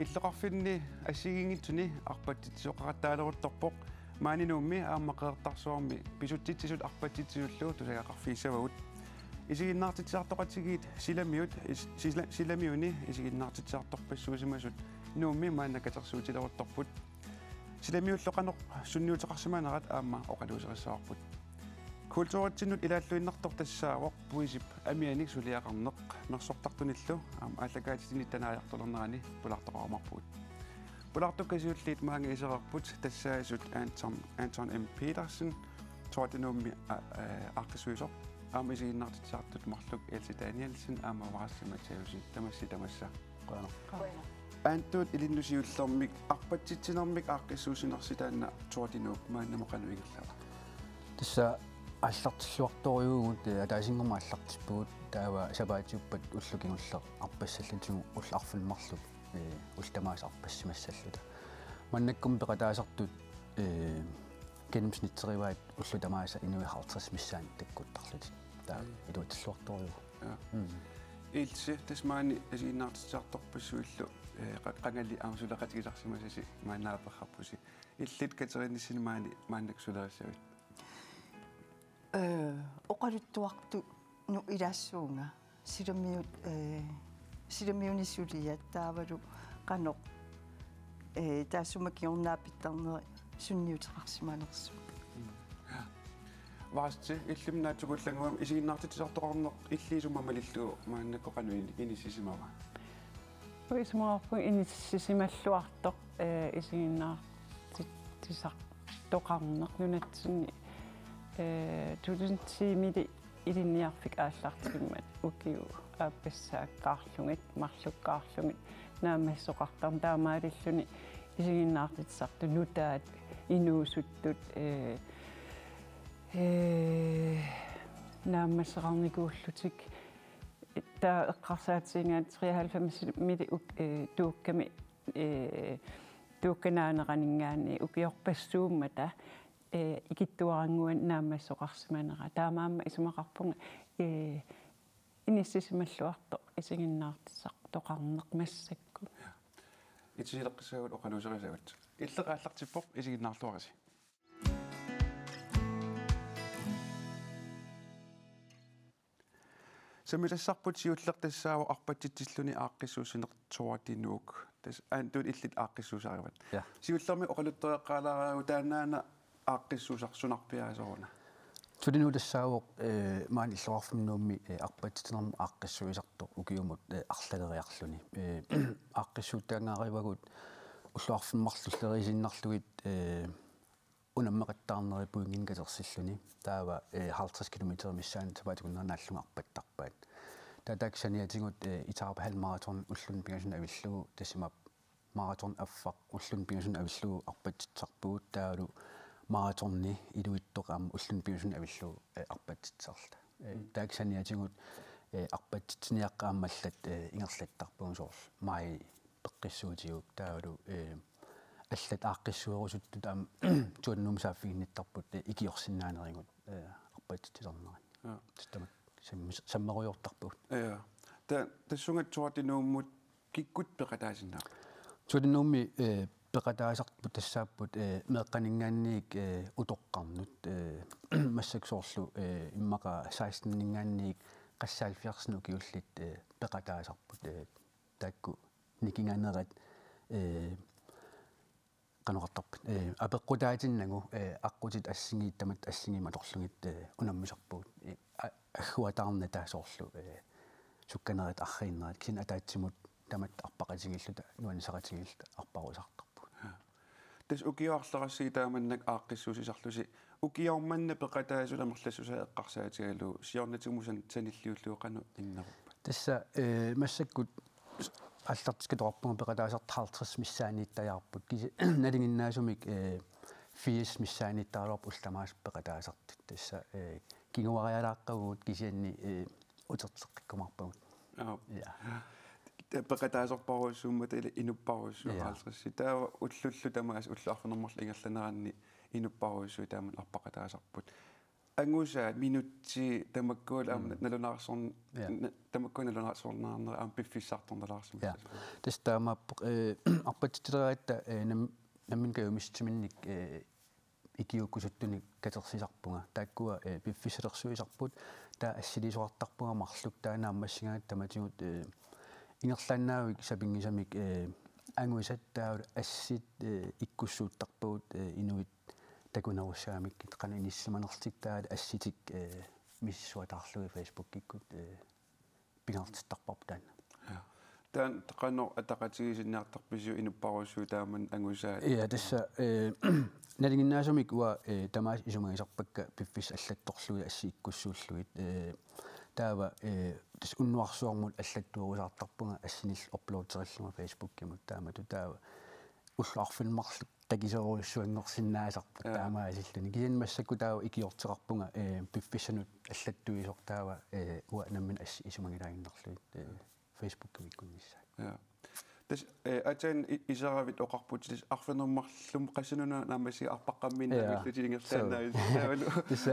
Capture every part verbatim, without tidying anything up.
Illoqarfinni assigiinngitsuni arpatsitsisoqaqattaaleruttorpoq. Maani Nuummi aamma Qeqertarsuarmi pisutsitsisut arpatsitsisullu tusagaqarfigissavagut. Isiginnaartitsisartoqatigiit silamiut is-, sila-, silamiuni isiginnaartitsisartorpassuusimasut Nuummi maanna katersuutileruttorput. Silamiullu qanoq sunniuteqarsimanerat aamma oqaluuserissavarput. Kulturitsinnut ilaalluinnartoq tassaavoq puisip amianik suliaqarneq, mersortartunillu aamma aallakaatitsinni tanaajartulernerani pulaartoqarumaarpugut. Pulaartukka siulliit maanga isereerput tassaasut Anton, Anton M. Petersen, Thor de Nuummi, a-, a-, aaqqissuisoq, aamma isiginnaartitsisartut marluk Else Danielsen aamma Varassi Matthæussen. Tamassi tamassa. Qujanaq. Qujanaq. Aanttuut ilinnut siullermik arpatsitsinermik aaqqissuussinersi taanna Thor de Nuup maannamut qanoq ingerlava? Tassa aallartilluartorujuuvugut, eh, ataasinngormat aallartippugut, taava sapaatiuppat ulloq kingulleq arpassallutigu ullut arfineq-marluk, eh, ullut tamaasa arpassimassalluta. Maannakkut peqataasartut, eh, gennemsnitterivaat ullut tamaasa inuit halvtreds missaanni takkuttarlutik. Taava Mm. iluatsilluartorujuuvoq. Ja. Mm. Else, tassa maani isiginnaartitsisartorpassuillu, eh, qa-, qangali aamma suleqatigisarsimasasi maanna aperrarpusi. Illit Katerinissini maani, maannakkut sulerissavit? Eh, oqaluttuartunut ilaassuunga. Silamiut, eh, silamiuni suliat taavalu qanoq, eh, taassuma kingorna aapittarneri sunniuteqarsimanersut. Mm. Ja. Varassi, illimmi naatsukullaannguamik isiginnaartitsisartoqarneq illit sumut malillugu maannakkut qanoq in-, inissisimava? Isumaqarpunga inissisimalluartoq, eh, isiginnaartitsisartoqarneq nunatsinni, eh, to tusind ti-mili ilinniarfik aallartimmat ukiut aappassaakkaarlugit, marlukkaarlugit naammasseqartarneq, taamaalilluni isiginnaartitsisartut nutaat inuusuttut, eh, eh, naammasseqarnikuullutik. Taava eqqarsaatigigaanni treoghalvfems-imi uk-, eh, Tuukkami, eh, Tuukka naaneraninngaanniit ukiorpassuummata, eh, ikittuarannguani naammasseqarsimanera. Taamaammat isumaqarpunga, eh, inissisimalluartoq isiginnaartitsisartoqarneq massakkut. Itisileqqissaagut, oqaluuserisagut. Illit aallartippoq, isiginnaarluarisi. Sammisassarput siulleq tassaavoq arpatsitsilluni aaqqissuussineq Thor de Nuuk. Tassa Aanttuut illit aaqqissuussarivat. Ja. Siullermik oqaluttuaqqaalaaraagut taannaana aaqqissuussaq sunarpiaasoruna? Thor de Nuuk tassaavoq, eh, maani illoqarfimmi Nuummi, eh, arpatsitsinermut aaqqissuisartoq ukiumut, eh, arlaleriarluni. Eh, aaqqissuuttaangaarivagut ullut arfineq-marluk tulleriiinnarlugit, eh, unammeqattaarneri pointinik katersilluni. Taava, eh, halvtreds kilometer missaani sapaatip akunnera naallunga arpattarpaat. Taava taakku saniatigut, eh, etape halvmaraton ulluni pingasuni avillugu, tassami maraton affaq ulluni pingasuni avillugu arpatsitsisarpugut, taavalu maratoni iluitsoq aamma ulluni pingasuni avillugu, eh, arpatsitsisarluta. Eh, Mm. taakku saniatigut, eh, arpatsitsiniaqqat aamma allat, eh, ingerlattarpagut, soorlu maj peqqissuutigaaq, taavalu, eh, allat aaqqissuerusuttut aamma Thor de Nuummi saaffiginnittarput, eh, ikiorsinnaanerigut, eh, arpatsitsisarnerat. Ja. Tassa tamakku sammis-, sammerujoortarpagut. Ja. Ta-, tassunga Thor de Nuummut kikkut peqataasinnaappat? Thor de Nuummi, eh, peqataasarput tassaapput, eh, meeqqaninngaanniit, eh, utoqqarnut, eh, massakkut soorlu, eh, immaqa seksteninngaanniit qassit halvfjerdsinik ukiullit, eh, peqataasarput, eh, taakku nikinganerat, eh, qanoq oqartarput, eh, apeqqutaatinnagu, eh, aqqutit assigiit tamatta assigiimmik atorlugit, eh, unammisarpugut. Eh, a-, agguataarnata soorlu, eh, sukkanerit arriinnerit, kisianni ataatsimut tamatta arpaqatigiilluta, nuannisaqatigiilluta arparusaartarpugut. Ja. Tassa ukiut arlalissuit taamannak aaqqissuussisarlusi, ukioq manna peqataasut amerlassusaat eqqarsaatigalugu siornatimut san-, sanilliullugu qanoq inneruppat? Tassa, eh, massakkut aallartikkatorpunga peqataasartut halvtreds missaanniittajaarput. Kisi-, nalinginnaasumik, eh, firs missaanniittaraluarput ullut tamaasa peqataasartut. Tassa, eh, kinguarialaaqqavugut kisianni, eh, uterteqqikkumaarpagut. Aap. Ja. Ta-, peqataasorparujussuummata ilaa inupparujussuit. Ja. Halvtreds. Taava ullullu tamaasa ullut arfineq-marluk ingerlaneranni inupparujussuit taama arpaqataasarput. Angusaat, minutsit, tamakkualu aamma nalunaarsorn- Ja. na- tamakkua nalunaarsorneqarnerat aamma piffissartornalaarsimassaaq. Ja. Tassa taamaappoq, eh, arpatitsileratta, eh, nam- nammineq kajumissutsiminnik, eh, ikiuukkusuttunik katersisarpunga. Taakkua, eh, piffissalersuisarput, taava assiliisoqartarpunga marluk, taava naammassigaangatta tamatigut, eh, ingerlaannavik sapinngisamik, eh, angusat taavalu assit, eh, ikkussuuttarpagut, eh, inuit takunerussagamikkit qanoq inissisimanerlutik, taava assitik, eh, misissuataarlugit Facebookikkut, eh, pingaartittarparput taanna. Ja. Taanna qanoq ataqatigiissinniartarpisiuk, inupparujussuit taamani angusaat? Ja, tassa, eh, nalinginnaasumik uanga, eh, tamaasa isumagisarpakka piffissaq allattorlugit assit ikkussuullugit. Eh, taava, eh, tassa unnuarsuarmut allattuerusaartarpunga assinillu uploaderillunga Facebookimut taamatut, taava ullut arfineq-marluk takisoorujussuanngorsinnaasarput. Ja. Taamaasilluni. Kisianni massakkut taava ikiorteqarpunga, eh, piffissanut allattuisoq, taava, eh, uanga nammineq assit isumagilaaginnarlugit, eh, Facebookimi ikkunnissaat. Ja. Tassa, eh, aatsaat i- iseravit oqarputit, tassa arfineq-marluk qassinuna naammassiga arpaqqammiinnarlutit. Ja. Ingerlaannavit taavalu. Tassa,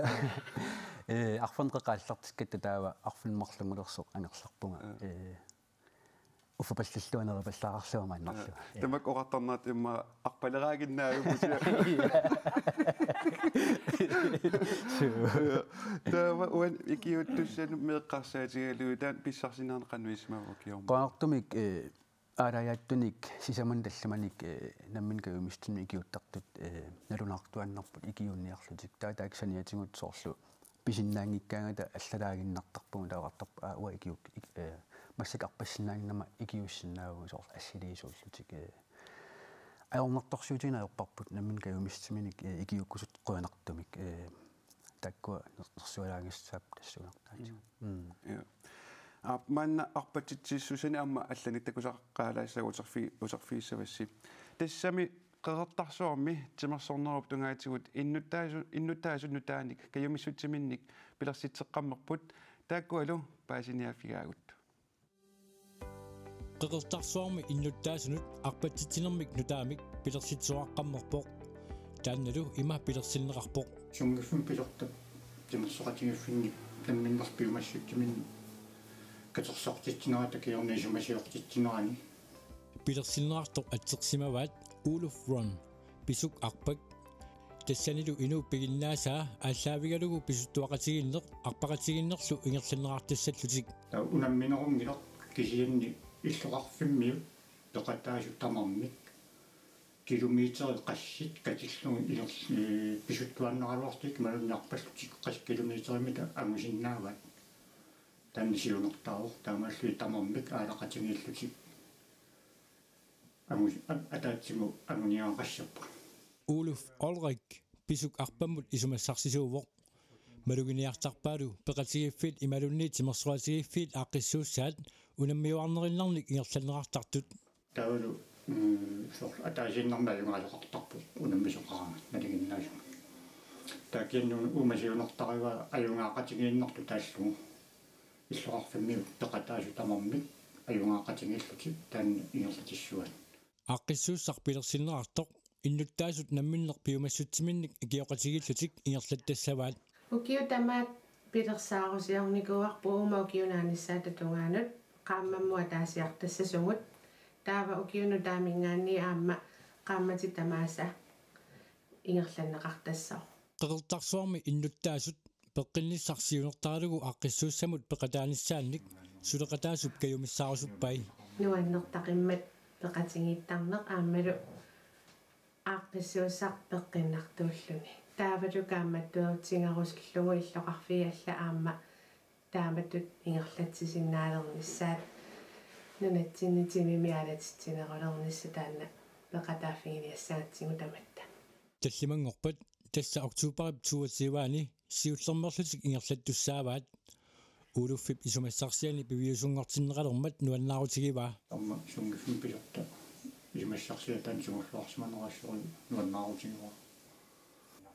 eh, arfineq-qeqqa aallartikkatta taava arfineq-marlunngulersoq angerlarpunga. Ja. Eh, uffa pallallugu neripallaarlunga maannarlunga. Ja. Tamakku oqartarnerat immaqa arpaleraaginnaavipput. Suu. Ja. Taava uani ikiuuttussanut meeqqarsaatigalugu taanna pissarsisinnaanera qanoq issimava ukioq? Qujanartumik, eh, aalajaattunik sisamanut tallimanik, eh, nammineq kajumissutsiminnik ikiuuttartut, eh, nalunaartuaannarput ikiuunniarlutik. Taava taakku saniatigut soorlu pisinnaanngikkaangata allalaaginnartarpugut, taava oqartarput, aa, uanga ikiuuk-, ik-, eh, massakkut arpassinnaannginnama ikiuussinnaavagut soorlu assiliisuullutik, eh, ajornartorsiutigineq ajorparput nammineq kajumissutsiminnik, eh, ikiuukkusuttoq qujanartumik, eh, taakkua ner-, nersualaangissaapput tassuunartaatigut. Mm. Mm. Ja. Aap, maanna arpatitsissussani aamma allanik takusaqaalaassaagut uterfi-, uterfigissavassi. Tassami Qeqertarsuarmi timersornerup tungaatigut innuttaasu-, innuttaasut nutaanik kajumissutsiminnik pilersitseqqammerput, taakkualu paasiniaaffigaagut. Qeqertarsuarmi innuttaasunut arpatitsinermik nutaamik pilersitsioraqqammerpoq. Taannalu ima pilersinneqarpoq. Sunngiffimmik pisortap timersoqatigiiffinnik namminneq piumassutsiminnik katersortitsinerata kingorna isumasiortitsinerani. Pilersinneqartoq atsersimavaat Uluf Run, Pisuk Arpak. Tassanilu inuup piginnaasaa aallaavigalugu pisuttuaqatigiinneq arpaqatigiinnerlu ingerlanneqartassallutik. Taava unamminerunngilaq, kisianni illoqarfimmiut peqataasut tamarmik kilometerit qassit katillugu inger-, ee, pisuttuaannaraluartut imaluunniit arpallutik qassit kilometerimita angusinnaavaat. Taanna siunertaavoq, taamaalilluni tamarmik aalaqatigiillutik angus-, a-, ataatsimut anguniagaqassapput. Uluf Olrik Pisuk Arpammut isumassarsisuuvoq. Maluginiartarpaalu peqatigiiffiit imaluunniit timersoqatigiiffiit aaqqissuussaat unammiuarnerinnarnik ingerlanneqartartut. Taavalu, mm, soorlu ataasiinnarmik ajugaasoqartarpoq unammisoqaraangat nalinginnaasumik. Taava kisianni uuma siunertarivaa ajugaaqatigiinnertut taallugu. Illoqarfimmiut peqataasut tamarmik ajugaaqatigiillutik taanna ingerlatissuaat. Aaqqissuussaq pilersinneqartoq innuttaasut namminneq piumassutsiminnik ikioqatigiillutik ingerlattassavaat. Ukiut tamaat pilersaarusiornikuuarput uuma ukiup naanissaata tungaanut, qaammammut ataasiartassasugut. Taava ukiup nutaaminngaanniit aamma qaammatit tamaasa ingerlanneqartassaaq. Qeqertarsuarmi innuttaasut peqqinnissaq siunertaralugu aaqqissuussamut peqataanissaannik suleqataasup kajumissaarusuppai. Nuannertaqimmat peqatigiittarneq aammalu aaqqissuussaq peqqinnartuulluni. Taavalu kaammattuutigerusullugu illoqarfiit allat aamma taamatut ingerlatsisinnaalernissaat, nunatsinni timimik aalatitsinerulernissaq taanna peqataaffiginiassagatsigu tamatta. Tallimanngorpat tassa oktoberip toogtyve-ani siullermeerlutik ingerlattussaavaat. Ulufip isumassarsiani piviusunngortinneqalermat nuannaarutigivaa. Aamma sunngiffimmik pisortap isumassarsiat taanna tigulluarsimanerani assut nuannaarutigivaa.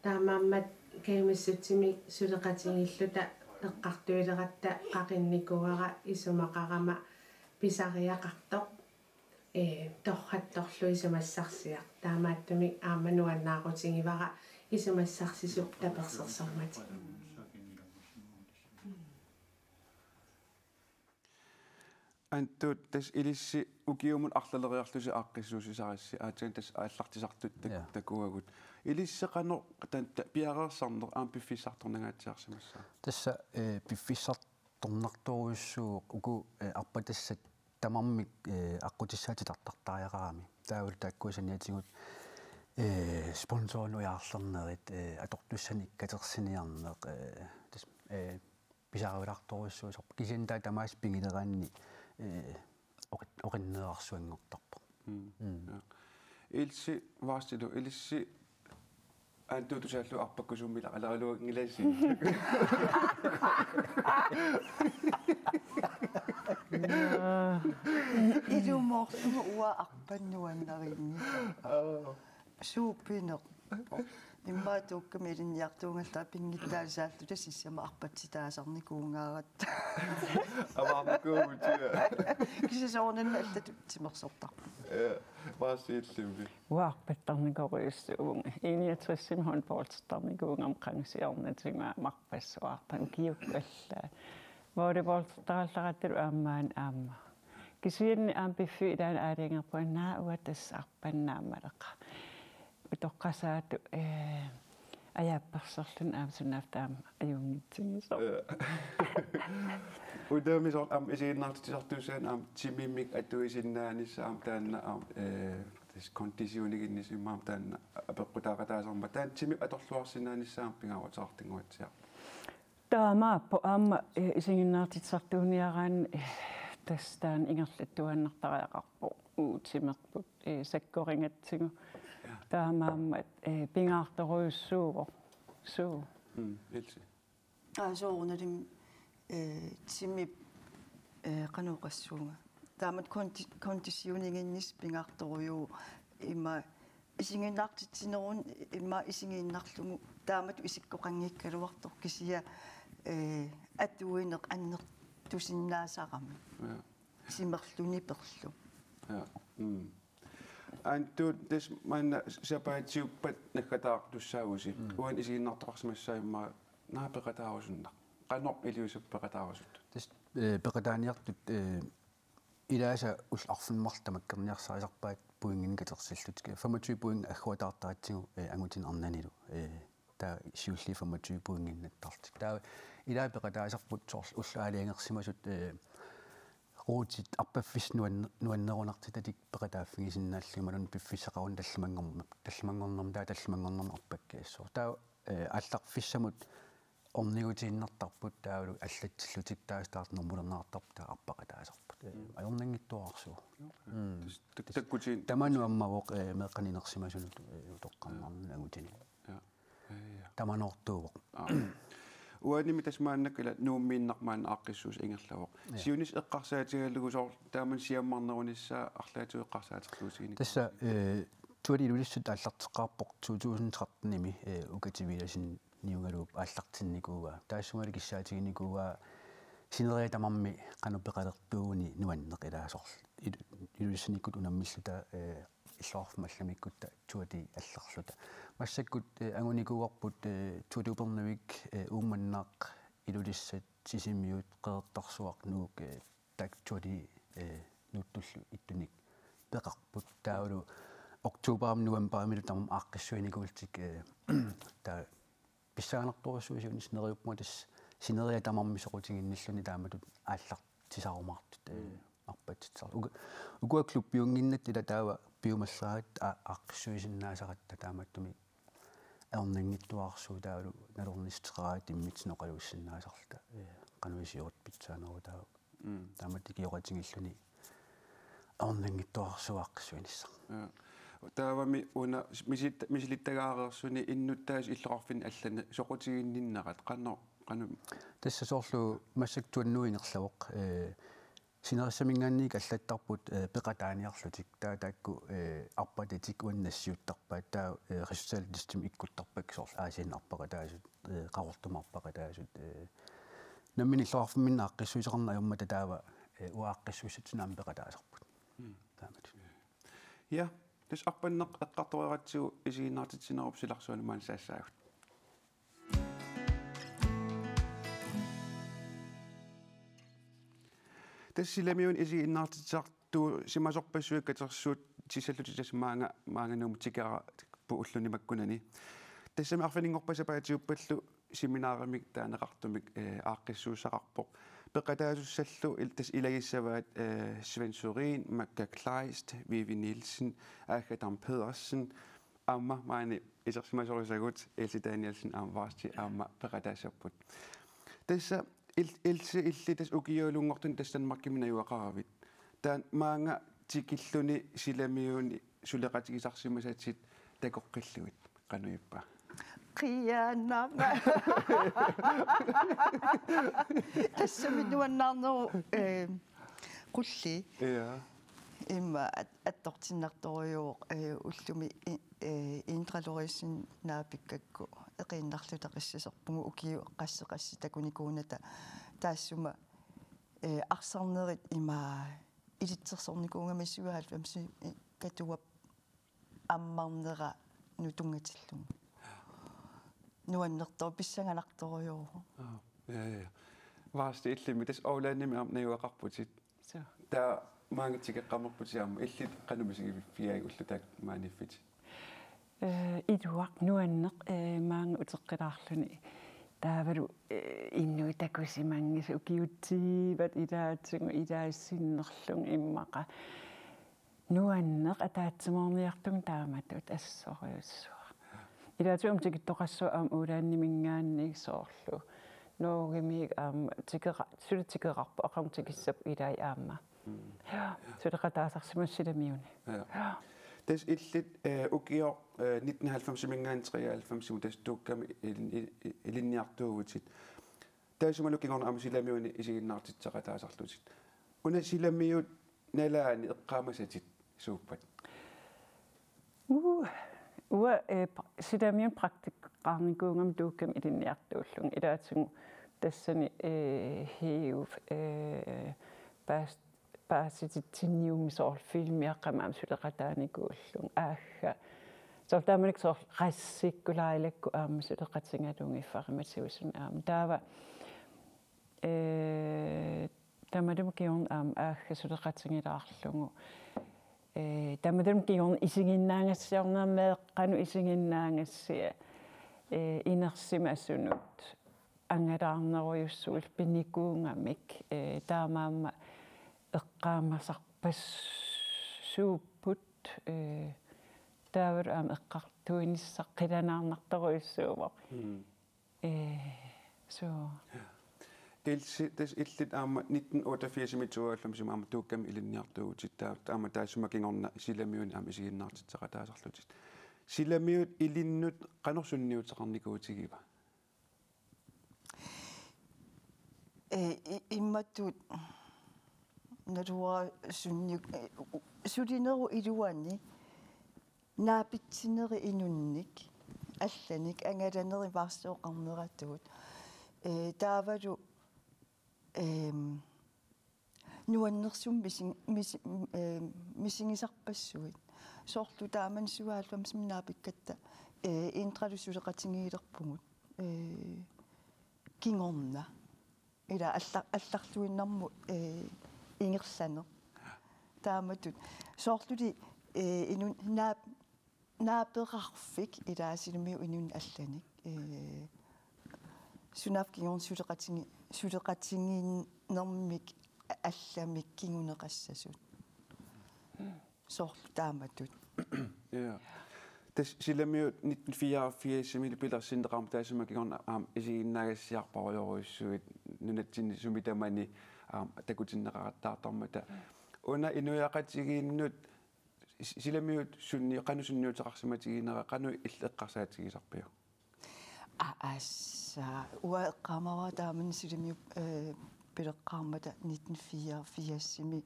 Taamaammat kajumissutsimik suleqatigiilluta eqqartuileratta qaqinnikuuara isumaqarama pisariaqartoq, ee, torrattorlu isumassarsiaq. Taamaattumik aamma nuannaarutigivara isumassarsisup tapersersormatik. Antuut, tassa ilissi ukiumut arlaleriarlusi aaqqissuussisarassi, aatsaat tassa aallartisartut tak-, Ja. takuagut. Ilissi qanoq tan-, ta-, piareersarneq aamma piffissartornangaatsiarsimassaaq? Tassa, eh, piffissartornartorujussuuvoq uku, eh, arpatassat tamarmik, eh, aqqutissat titartartariaqarami. Taavalu taakkua saniatigut, eh, sponsorinut ujaarlernerit, eh, atortussanik katersiniarneq, eh, tassa, eh, pisariuartorujussuusarpoq. Kisianni taava tamaasa pigileraanni, eh, oqit-, oqinnerarsuanngortarpoq. Mm. Mm. Ja. Ilse Vastilu, ilissi Antuut tusaallu arpakkusummik ilaqaleraluanngilassing. Ilumoorlugu uanga arpannuannarinngi. Aa. Suupineq. Immaqa tuukkami ilinniartuugallarama pinngitsaasaalluta sissama arpatsitaasarnikuungaaratta. Avaarnikuuvugut. Kisianni soorunami allatut timersortarput. Ja, Maasi illimmi. Uanga arpattarnikorujussuuvunga. I niogtresimi håndboldertarnikuugama qanga siornatigut aamma arpassuartarpunga kiukkallu. Volleyballtarallarattalu aamma aamma. Kisianni aamma piffissap ilaani aalajangerpunga, naa uanga tassa arpannaammalaqaaq. Utoqqasaatut, eh, ajaapparserluni aamma sunaaffa taama ajunngitsigisoq. Ja. Utaami soorlu aamma isiginnaartitsisartuussaanni aamma timimik atuisinnaanissaa aamma taanna aamma, eh, tassa konditioniginnissaa immaqa aamma taanna apeqqutaaqataasarmat. Taanna timip atorluarsinnaanissaa aamma pingaaruteqartunnguatsiarpoq. Taamaappoq aamma, eh, isiginnaartitsisartuuniaraanni, eh, tassa taanna ingerlattuaannartariaqarpoq, uu timerput, eh, sakkorigatsigu. Taamaammat, eh, pingaartorujussuuvoq. Suu. Mm, Ilse. Aa, soorunalimi, eh, timip, eh, qanoq oqassuunga. Taamatut kondi-, konditioniginnissaq pingaartorujuuvoq, immaqa isiginnaartitsinerup immaqa isigiinnarlugu taamatut isikkoqanngikkaluartoq kisianni, eh, atuineq annertusinnaasarami. Ja. Timerluni perlu. Ja. Mm. Antuut, tassa maanna sapaatiuppat naggataartussaavusi. Mm. Uani isiginnaartoqarsimassaaq immaqa, naa peqataarusunnaq. Qanoq iliuusap peqataarusut? Tassa, eh, peqataaniartut, eh, ilaasa ullut arfineq-marluk tamakkerniarsarisarpaat pointinik katersillutik. Femogtyve point agguataartaratsigu, eh, angutini arnanilu. Eh, taava siulliit femogtyve pointinnattarlutik. Taava ilaat peqataasarput soorlu ullut aalajangersimasut, eh, ruutit arpaffissat nuanne-, nuannerunartitatik peqataaffigisinnaallutik imaluunniit piffissaqaruni tallimanngornermi, tallimanngornermi, taava tallimanngornermi arpakkiassaaq. Taava, eh, aallarfissamut ornigutiinnartarput taavalu allatsillutik taava startnummerlerneqartarput taava arpaqataasarput. Eh, mm, ajornanngitsuararsuuvoq. Okay. Mm. Tassa tak-, takkutiin. Tamanut ammavoq, eh, meeqqanik inersimasunut, eh, utoqqarniarnernut angutini. Ja. Ja, ja. Tamanoortuuvoq. Aa. Uanimi tassa maannakkut ila Nuummiinnaq maanna aaqqissuussaq ingerlavoq. Ja. Siunissaq eqqarsaatigalugu soorlu taamani siammarnerunissaa arlaatigut eqqarsaaterluutiginik. Tassa, eh, Tuali Ilulissat aallarteqqaarpoq to tusind trettenimi, eh, Ukati Villadsen niugaluup aallartinnikuuaa. Taassumalu kissaatiginikuuaa sineriak tamarmi qanoq peqalertuuguni nuanneq ilaa soorlu. Il-, Ilulissanikkut unammilluta, eh, illoqarfimmut allamikkutta Tuali allarluta. Massakkut, eh, angunikuuarput, eh, Tuali Upernavik, eh, Uummannaq, Ilulissat, Sisimiut, Qeqertarsuaq, Nuuk, eh, taakku Tuali, eh, Nuuttullu ittunik peqarput. Taavalu oktobarimi novembarimilu tamarmik aaqqissuinikuullutik, eh, taava pissanganartorujussuuvoq siunissaq neriuppunga tassa sineriak tamarmi soqutiginnilluni taamatut aallartisarumaartut, eh, mm, arpatsitsisarlutik. Uku-, ukua klubbiunnginnatta ila taava piumassuseqaratta a-, aaqqissuisinnaasaratta taamaattumik ajornanngitsuararsuuvoq taavalu nalornissuteqaratta immitsinnut oqaluussinnaasarluta. Eh, qanoq iliorluta pitsaaneruvoq taava. Mm. Taamatut ikioqatigiilluni ajornanngitsuararsuuvoq aaqqissuinissaq. Ja. Taavami una misilit-, misilittagaareersuni innuttaasut illoqarfinni allani soqutiginninnerat qanoq, qanoq? Tassa soorlu massakkut Tuannut ingerlavoq, eh, sinerissaminngaanniit allattarput, eh, peqataaniarlutik. Taava taakku, eh, arpatatik uani nassiuttarpaat. Taava, eh, resultatlistemi ikkuttarpakka soorlu Aasiannut arpaqataasut, eh, Qaqortumut arpaqataasut, eh, nammineq illoqarfimminni aaqqissuisoqarneq ajormata taava, eh, uagut aaqqissuissatsinnut aamma peqataasarput. Mm. Taamatut. Ja, tassa arpanneq eqqartoreeratsigu isiginnaartitsinerup silarsuani maanna saassaagut. Tassa Silamiuni isiginnaartitsisartuusimasorpassuit katersuutissallutitas maanga, maanga Nuummut tikeraarput ulluni makkunani. Tassami arfininngorpassuit paasiuppallu seminarimik taaneqartumik, eh, aaqqissuussaqarpoq. Peqataasussallu il-, tassa ilagissavaat, eh, Svend Sørin, Makka Kleist, Vivi Nielsen, Agathe Dam Pedersen, aamma maani isersimasorisagut Else Danielsen aamma Vaarsti aamma peqataassapput. Tassa il-, Else illit tassa ukiualunngortuni tassa Danmarkimi najugaqaravit. Taanna maanga tikilluni Silamiuni suleqatigisarsimasatit takoqqillugit qanoq ippa? Qiiaannarma. Tassami nuannaarnerup, eh, qulli. Ja. Imma at-, attortinnartorujuuvoq, eh, ullumi i-, eh, Indre Lorisen naapikkakku eqiinnarluta qissaserpugut ukiut qassit qassit takunikuunnata taassuma, eh, arsarnerit ima ilitsersornikuugami syvoghalvfems Katuap ammarnera nutungatillugu. Nuannertoq pissanganartorujuuvoq. Aa, ja, ja, ja. Vaarsti illimmi tassa Ålandimi aamma najugaqarputit. Suu. Taava maanga tikeqqammerputit aamma illit qanoq misigiffigaagit ullut taakku maaniiffitit? Eh, iluaq nuanneq, eh, maanga uteqqilaarluni. Taavalu, eh, inuit takusimanngisut ukiutsiivat ilaatigut ilaat sinnerlugit immaqa. Nuanneq ataatsimoorniartugut taamatut assorujussuaq. Ilaatigut aamma tikittoqassaaq aamma Ålandiminngaanniit soorlu. Norgemiit aamma tikera-, suli tikeqarpoq aqagu tikissapput ilaat aamma. Mm. Ja, suleqataasarsimasoq Silamiuni. Ja. Ja. Tassa illit, eh, ukioq, eh, nitten halvfemsiminngaanniit treoghalvfemsimut tassa Tuukkami ilin-, i-, i-, ilinniartuuvutit. Taassumalu kingorna aamma Silamiuni isiginnaartitseqataasarlutit. Una Silamiut nalaani eqqaamasatit suuppat? Uu, uanga, eh, pra-, Silamiuni praktikkeqqaarnikuugama Tuukkami ilinniartuullunga ilaatigut tassani, eh, hiuv, eh, paas-, paasititsinniummi soorlu filmiaqqami aamma suleqataanikuullunga. Aagga. Soorlu taamanikkut soorlu qassikkut lailakku aamma suleqatigalugit Fari Mathæussen aamma. Taava, eh, tamatuma kingorna aamma aagga suleqatigilaarlugu. Eh, tamatuma kingorna isiginnaagassiornermi qanoq isiginnaagassia, eh, inersimasunut angalaarnerujussuullu pinikuugamik, eh, taamaammat eqqaamasarpassuupput, eh, taavalu aamma eqqartuinissaq qilanaarnartorujussuuvoq. Mm. Eh, suu. Else, tassa illit aamma nitten otteogfirsimi tooghalvfemsimi aamma Tuukkami ilinniartuuvutit, taava aamma taassuma kingorna Silamiuni aamma isiginnaartitseqataasarlutit. Silamiut ilinnut qanoq sunniuteqarnikuutigiva? Eh, i-, imatut naluara sunni-, eh, u-, sulinerup iluani naapitsineri inunnik, allanik, angalanerit Vaarsti oqarneratut. Eh, taavalu, ehm, nuannersumik mising-, misi-, eh, misigisarpassuit. Soorlu taamani syvoghalvfemsimi naapikkatta, eh, Indralu suleqatigiilerpugut, eh, kingorna. Ila alla-, allarluinnarmut, eh, ingerlaneq. Taamatut. Soorluli, eh, inun-, naap-, naapeqarfik ila Silamiut inunnik allanik. Eh, sunaaffa kingorna suleqatigi-, suleqatigiinnermik allamik kinguneqassasut. Soorlu taamatut. Ja. Tassa Silamiut nitten fireogfirsimi pilersinneqarmat taassuma kingorna aamma isiginnaagassiarparujorujussuit nunatsinni sumi tamani aamma takutinneqarattaartarmata. Una inuiaqatigiinnut S-, Silamiut sunni-, qanoq sunniuteqarsimatiginera, qanoq illit eqqarsaatigisarpiuk? Aa, assa, uanga eqqaamavara taamani Silamiut, eh, pileqqaarmata nitten fireogfirsimi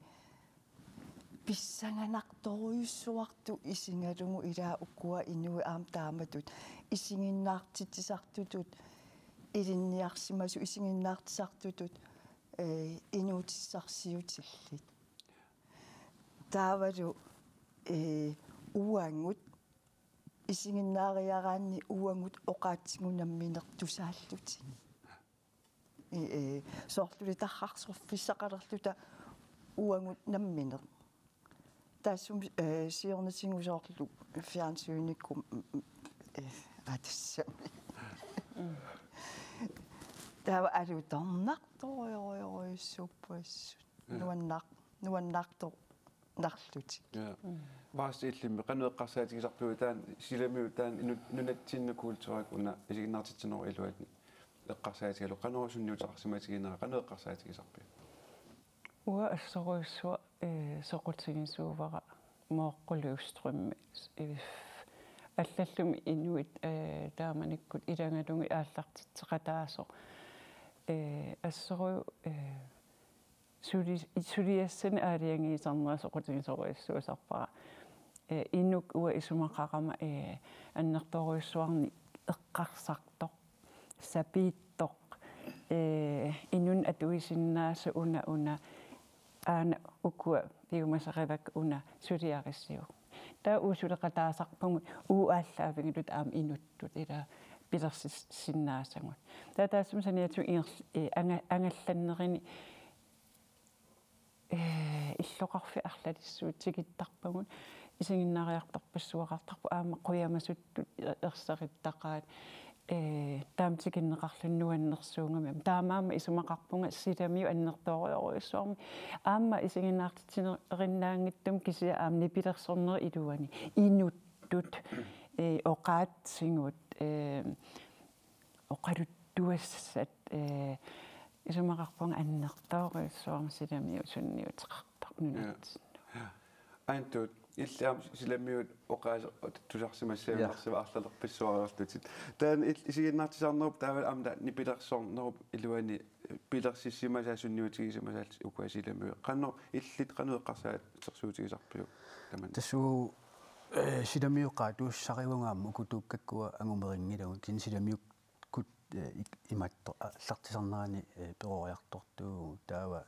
pissanganartorujussuartut isigalugu ilaa ukua inuit aamma taamatut isiginnaartitsisartutut ilinniarsimasut isiginnaartitsisartutut, eh, inuutissarsiutillit. Taavalu, eh, uagut isiginnaariaraanni uagut oqaatsigut nammineq tusaallutigit. Eh, eh, soorluli tarrarsorfissaqalerluta uagut nammineq. Taassuma, eh, siornatigut soorlu fjernsynikkut, mm, mm, eh, aa, tassami. Taava alutornartorujorujussuupput assut. Mm. Nuannar-, nuannaartornarlutik. Ja. Vaarsi, illimmi qanoq eqqarsaatigisarpiuk taanna, silamiut taanna, inu-, nunatsinnut kulturikkut una isiginnaartitsinerup iluani eqqarsaatigalugu, qanoq sunniuteqarsimatiginera, qanoq eqqarsaatigisarpiuk? Uanga assorujussuaq, eh, soqutigisuuara Mooqqu Løvstrøm, eh, allallumi inuit, eh, taamanikkut ilagalugit aallartitseqataasoq. Eh, assoru-, eh, suli-, suliassanik aalajangiisarnera soqutigisorujussuusarpara. Eh, inuk uanga isumaqarama, eh, annertoorujussuarnik eqqarsartoq, sapiittoq, eh, inunnut atuisinnaasaq una una, aana ukua piumasarivakka una suliarissiuk. Taava uagut suleqataasarpugut uagut aallaavigalugit aamma inuttut ila pilersissinnaasagut. Taava taassuma saniatigut ingerl-, eh, anga-, angallannerini, eh, illoqarfiit arlalissuit tikittarpagut, isiginnaariartorpassuaqartarput aamma qujamasuttut er-, erserittaqaat, eh, taama tikinneqarluni nuannersuugami. Taamaammat isumaqarpunga silamiut annertoorujorujussuarmik. Aamma isiginnaartitsinerinaanngitsumik kisianni aamma nipilersornerup iluani. Inuttut, eh, oqaatsigut, eh, oqaluttuassat, eh, isumaqarpunga annertoorujussuarmik silamiut sunniuteqartoq nunatsinnut. Ja. Ja. Aintut, illit aamma silamiut oqaaseq tusarsimassaaginnarsivat, ja, arlalerpassuarerlutit. Taanna il-, isiginnaartitsisarnerup taavalu aamma taanna nipilersornerup iluani, eh, pilersissimasaat sunniutigisimasaallutit ukua silamiut. Qanoq illit qanoq eqqarsaat-, eqqarsaatigisarpiuk tamanna? Tassa uagut, eh, silamiut oqaatuussarivunga aamma ukutuukkakkua angumerinngilagut, kisianni silamiut kut, eh, ik-, imattoq aallartisarnerani, eh, peroriartortuuvugut taava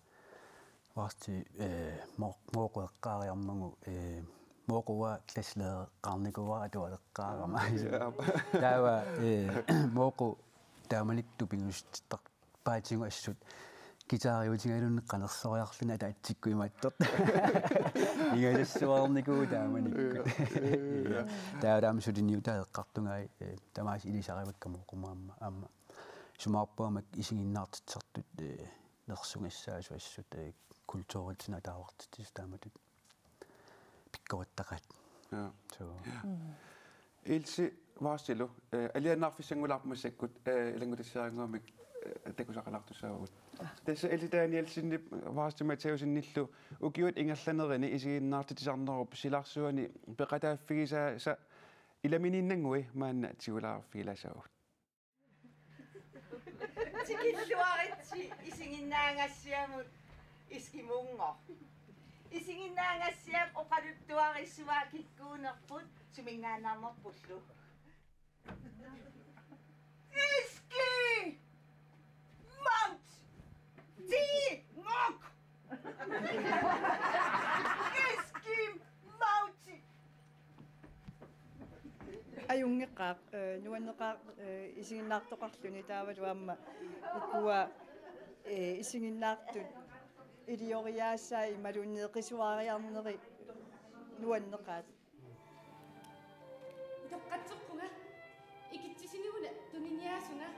Vaarsi, eh, Moo-, Mooqqu eqqaariarmagu, eh, Mooqqu uanga klasseledereqqaarnikuuara atualeqqaarama. Ja. Taava, eh, Mooqqu taamanikkut tupigussutittarpaatigut assut guitariutigalugu qanersoriarluni ataatsikkut imattoq. Ingasassuarnikuuvoq taamanikkut. Ja, ja, ja. Taava taama suliniutaa eqqartugai, eh, tamaasa ilisarivakka Mooqqumut aamma, aamma. Isumaqarpunga aamma isiginnaartitsisartut, eh, nersugassaasut assut, eh, kulturitsinnut ataavartitsisut taamatut pikkorittaqaat. Ja. Så. Ja. Mm. Ilse Vaarsilu, eh, alianaarfissanngulaarpoq massakkut, eh, ilanngutassiaraannguamik, eh, takusaqalaartussaavugut. Tassa Ilse Danielsenip Vaarsi Mathæussenillu ukiut ingerlanerini isiginnaartitsisarnerup silarsuani peqataaffigisaasa ilaminiinnanngui maanna tigulaarfigilaassavarput. Tikilluaritsi isiginnaagassiamut Eskimuunngooq. Isiginnaagassiap oqaluttuarissavaa kikkuunerput suminngaanneernerpullu. Eski! Mauti! Ti! Ngok! Eski! Mauti! Ajunngeqaaq, eh, nuanneqaaq, eh, isiginnaartoqarluni taavalu aamma ukua, eh, isiginnaartut ilioriaasaat imaluunniit qisuariarneri nuanneqaat. Utoqqatserpunga, ikitsisinik una tuniniaasunga.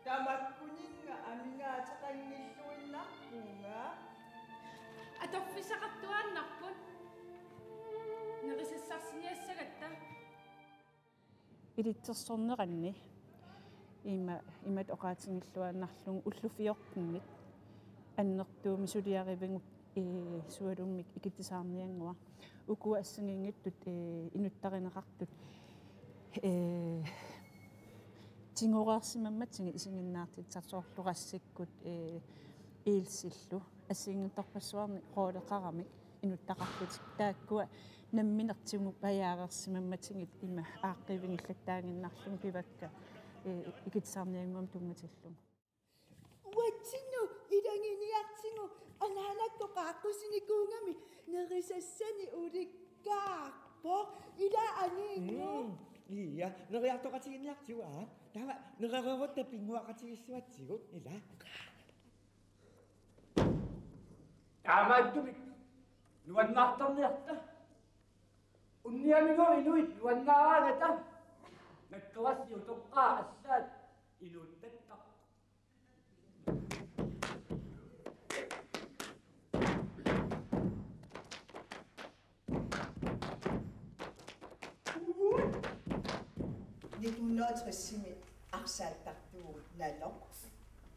Tamakkuninnga amigaateqanngilluinnarpunga. Atorfissaqartuaannarput. Nerisassarsinnaassagatta. Ilitsersorneranni ima, imatut oqaatigilluinnarlugu ullut fjortenit annertuumik suliarivigut, eh, sualummik ikittusaarniannguaq. Ukua assigiinngitsut, eh, inuttarineqartut, eh, tigoreersimammatigit isiginnaartitsisartut soorlu Rassikkut, eh, Ilsillu. Assigiinngitsorpassuarnik rooleqaramik inuttaqarlutik. Taakkua nammineq tigupajaareersimammatigit ima aaqqiivigillattaaginnarlugit pivakka, eh, ikittusaarniannguamik tunngatillugu. Uatsinnut ilaginiartigu anaanakkut qaaqqusinikuugami nerisassanik ulikkaarpoq ila aniinnu. Mm, ia, neriartoqatigiinniartigu, aa. Taava nerereerutta pinnguaqatigiissuatsigu ila. Taamaattumik nuannaartarniarta. Unniamigooq inuit nuannaaraangata. Nakkorassi utoqqaat assaat inuuttattarpoq. Nitten hundrede og tres-imi arsaattartuuvoq Naloq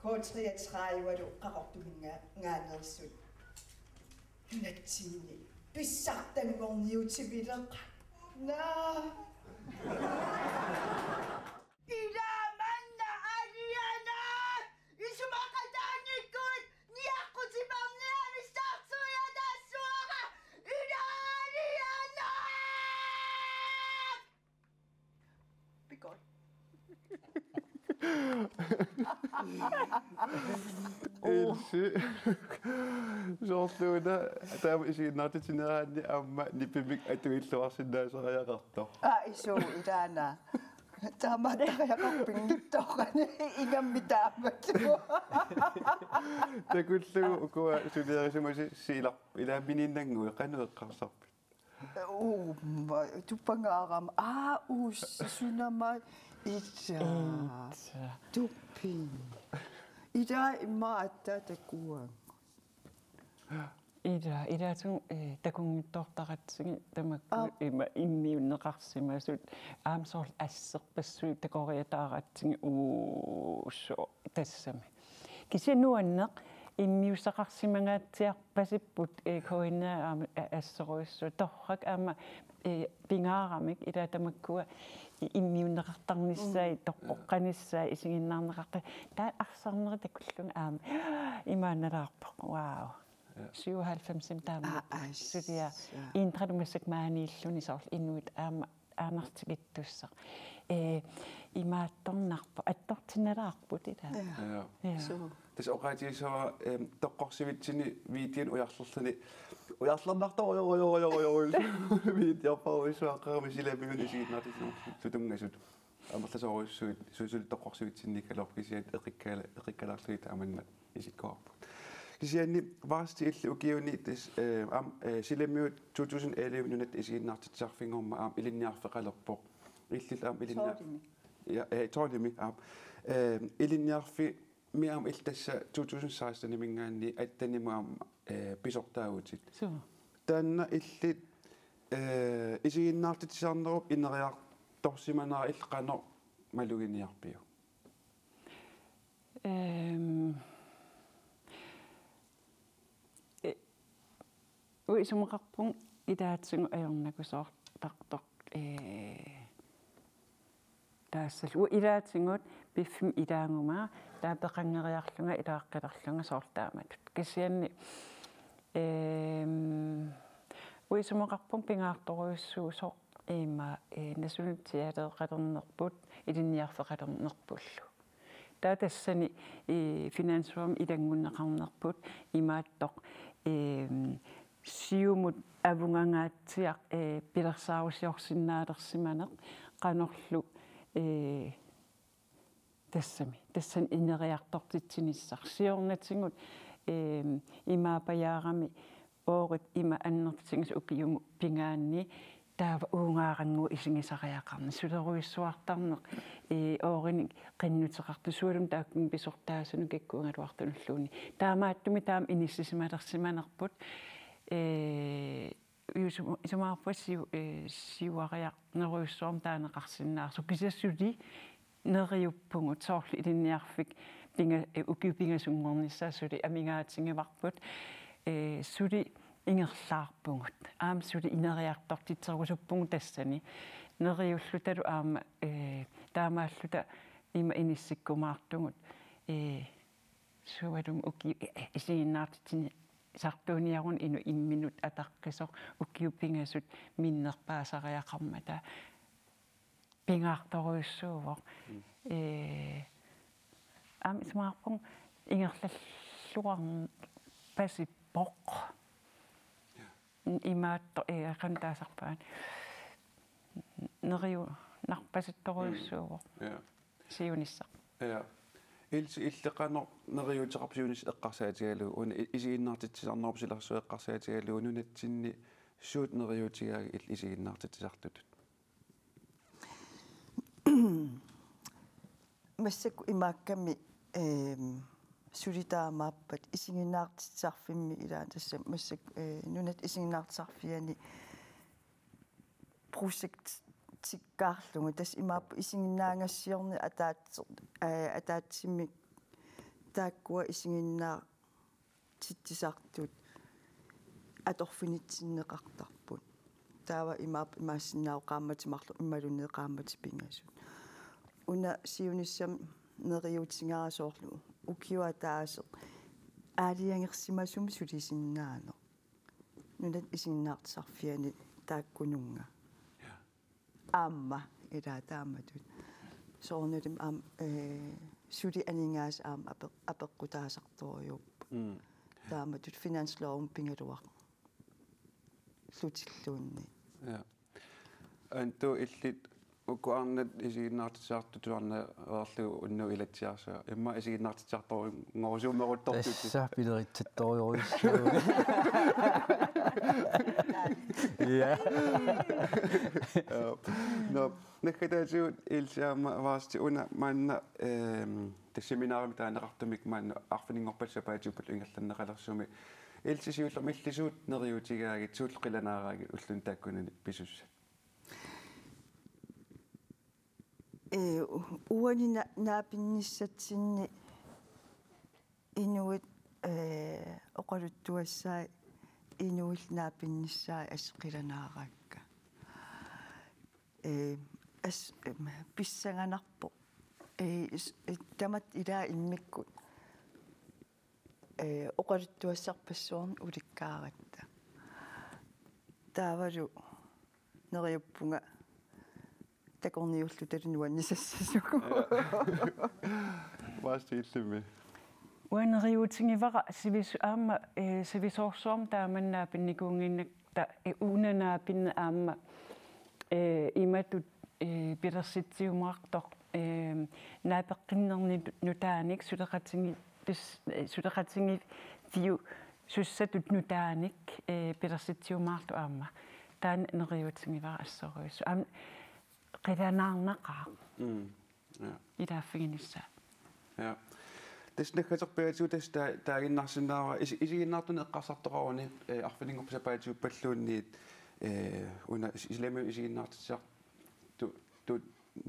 K treogtredive-lu Qaqortumingaanneersut nunatsinni pissartanngorniutivileq. Naa. Ilaa manna aliana! Isumaqataanngikkuit niaqqutiperniarnissaarsuiataassuara! Ilaa aliana! Pikor. Ilsi. Soorluuna taama isiginnaartitsinerani aamma nipimik atuilluarsinnaasariaqartoq. Aa, isu ilaana. Taamaattariaqarpinngitsoorani ingammik taamatut. Takullugu ukua suliarisimasut siilaq ilaaminiinnannguit qanoq eqqarsarpit? Uumma, tupangaarama. Aa, uussa sunama. Itsa. Itsa. Tupping. Ila imma atta takuang. Ila, ilaatigut, eh, takunngitsoortaratsigit tamakku. Aap. Ima immiunneqarsimasut aamma soorlu asserpassuit takoriataaratsigit uusso tassami. Kisianni nuanneq immiussaqarsimangaatsiarpasipput, eh, K N R aamma, eh, assorujussuaq torrak aamma, eh, pingaaramik ila tamakkua i-, immiunneqartarnissaat, mm, toqqoqqanissaat, isiginnaarneqarta-, taava arsarnerit takullugit aamma imaannalaarpoq. Wow. Ja. Syvoghalvfemsimi taama. Aa, assa. Suliaq. Indrellu massakkut maaniilluni soorlu inuit aamma aanartikittussaq. Ee, imaattornarpoq, attortinnalaarput ila. Ja. Ja. Ja. Suu. Tassa oqaatigissavara, em, toqqorsivitsinni videoni ujarlerluni. Ujarlernartoq, ujar, ujar, ujar, ujar, ujar. Videorpassuarujussuaqqamik silamiunut isiginnaartitsinut tutunngasut. Amerlasoorujussuit, suusulit toqqorsivitsinnikkaluarput kisianni eqikkaala-, eqikkalaarlugit taamanna isikkoqarput. Kisianni Varsity illit ukiuni tassa, eh, aamma, eh, silamiut to tusind elleve Nunatta Isiginnaartitsisarfinnguamik aamma ilinniarfeqalerpoq. Illit aamma ilinniar-, tolvimi. Ja, eh, tolvimi aamma. Eh, ilinniarfimmi aamma illit tassa to tusind sekstenimiingaanniit attenimut aamma, eh, pisortaavutit. Suu. Taanna illit, eh, isiginnaartitsisarnerup ineriartorsimanera illit qanoq maluginiarpiuk? Ehm, e-, uanga isumaqarpunga ilaatigut ajornakusoortartoq, ee, taassallu. Uanga ilaatigut piffimmi ilaaguma, taava peqanngeriarlunga, ilaaqqilerlunga soorlu taamatut. Kisianni, ehm, uanga isumaqarpunga pingaartorujussuusoq ima, ee, nasunut teatereqalernerput, ilinniarfeqalernerpullu. Taava tassani, ee, finanslovi ilanngunneqarnerput imaattoq, ehm, siumut avungangaatsiaq, ee, pilersaarusiorsinnaalersimaneq qanorlu, ee, tassami, tassani ineriartortitsinissaq. Siornatigut, ehm, imaappajaarami oorit ima annertutigisut ukiumut pingaanni taava uugaarannguaq isigisariaqarneq, sulerujussuartarneq, ee, oorinik qinnuteqartoq, sualummik taakkununnga pisortaasunut kikkuugaluartunulluunniit. Taamaattumik taama inissisimalersimanerput, ee, isuma-, isumaqarpunga siu-, ee, siuariarnerujussuarmik taaneqarsinnaasut, kisianni suli neriuppugut, soorlu ilinniarfik pinga-, ee, ukiut pingasunngornissaat suli amigaatigivarput, ee, suli ingerlaarpugut. Aamma suli ineriartortitserusuppugut tassani. Neriullutalu aamma, ee, taamaalluta ima inissikkumaartugut, ee, sualummik uki-, ee, isiginnaartitsinissartuuniaruni inuk imminut ataqqisoq ukiut pingasut minnerpaasariaqarmata. Pingaartorujussuuvoq. Mm. Ee, aamma isumaqarpunga ingerlalluarpasippoq. Ja. Imaattoq, ee, qanoq taasarpaat. Neriunarpasittorujussuuvoq. Mm. Ja. Siunissaq. Ja. Ilse, illit qanoq neriuuteqarpit siunissaq eqqarsaatigalugu, una i-, isiginnaartitsisarnerup silarsuaq eqqarsaatigalugu, nunatsinni suut neriuutigaagit illit isiginnaartitsisartutut? Massakkut imaakkami, ehm, suli taamaappat isiginnaartitsisarfimmi, ilaa, tassa massakkut, eh, nunat isiginnaartitsisarfiani projektikkaarlugu, tassa imaappoq isiginnaagassiorneq ataatsi-, eh, ataatsimik taakkua isiginnaar- titsisartut atorfinitsinneqartarput. Taava imaappoq imaassinnaavoq qaammatit marluk imaluunniit qaammatit pingasut. Una siunissami neriuutigaara soorlu ukioq ataaseq aalajangersimasumik sulisinnaaneq. Nunat isiginnaartitsisarfiani taakkununnga. Ja. Aamma, ilaa, taamatut. Soorunalimi aamma, eh, suli aningaasat aamma ape-, apeqqutaasartorujuupput. Mm. Taamatut finanslovimi pigaluarlutilluunniit. Ja. Antu, illit uku arnat isiginnaartitsisartut tusarnareerlugu unnugu ilatsiarsuaq. Immaqa isiginnaartitsisartorujussuummeruttortut. Tassa pileritsattorujussuuvoq. Ja. Nå, naggataatigut Ilse aamma Vaasti, una maanna, ehm, tassa seminarimi taaneqartumik maanna arfininngorpat sapaatiuppallu ingerlanneqalersumi. Ilse, siullermik illit suut neriuutigaagit, suut qilanaaraagit ulluni taakkunani pisussat? Ee, u-, uani na-, naapinnissatsinni inuit, ee, oqaluttuassai inuit naapinnissaat assut qilanaaraakka. Ee, as-, em, pissanganarpoq. Ee, is-, ee, tamatta ilaa immikkut, ee, oqaluttuassarpassuarnik ulikkaaratta. Taavalu neriuppunga takorniullutalu nuannisassasugut. Vaasti, illimmi? Uanga neriuutigivara sivis-, aamma, ee, sivisoorsuarmi taama naapinnikuunnginnatta, ee, una naapinneq aamma, ee, imatut, ee, pilersitsiumaartoq, ee, naapeqqinnerni nutaanik suleqatigi-, pis-, ee, suleqatigiiffiusussatut nutaanik, ee, pilersitsiumaartoq aamma. Taanna neriuutigivara assorujussuaq. Aamma qilanaarnaqaaq. Mm. Ja. Ilaaffiginissaa. Ja. Tassa naggaterpiaatigut tassa taa-, taaginnarsinnaavara isi-, isiginnaartunik eqqarsartoqaruni, ee, arfininngorpat sapaatiuppalluunniit, ee, una is-, islamiu isiginnaartitsisartut, tu-,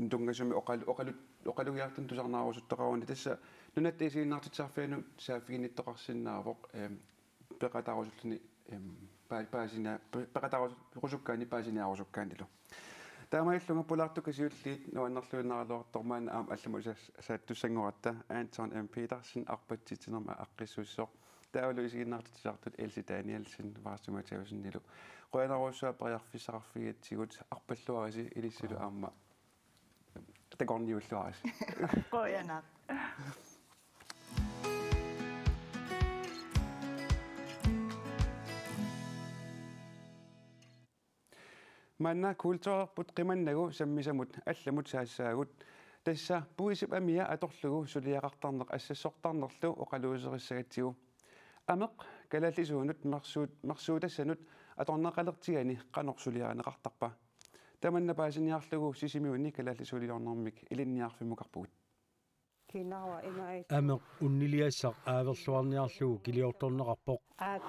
tunngasumik oqal-, oqalu-, oqalugiartunik tusarnaarusuttaqaruni, tassa nunatta isiginnaartitsisarfianut saaffiginnittoqarsinnaavoq, eem, peqataarusulluni, em, pa-, paasina-, pe-, peqataarus-, -rusukkaanni paasiniarusukkaannilu. Taamaalillunga pulaartukka siulliit nuannerluinnaraluartoq, maanna aamma allamut sas-, saattussanngoratta, Anton M. Petersen, arpatsitsinermi aaqqissuussisoq. Taavalu isiginnaartitsisartut Ilse Danielsen, Vaasti Mathæussenilu. Qujanarujussuaq periarfissaqarfigigatsigut, arpalluarisi ilissilu aamma takorniulluarisi. Qujanaq. Maanna kulturerput qimannagu sammisamut allamut saassaagut. Tassa puisip amia atorlugu suliaqartarneq assassortarnerlu oqaluuserissagatsigu. Ameq kalaallisuunut mersuut-, mersuutassanut atorneqalertigani qanoq suliarineqartarpa? Tamanna paasiniarlugu Sisimiuni kalaallisuuliornermik ilinniarfimmukarpugut. Kinarua ima ai. Ameq unniliassaq aaverluarniarlugu kiliortorneqarpoq. Aak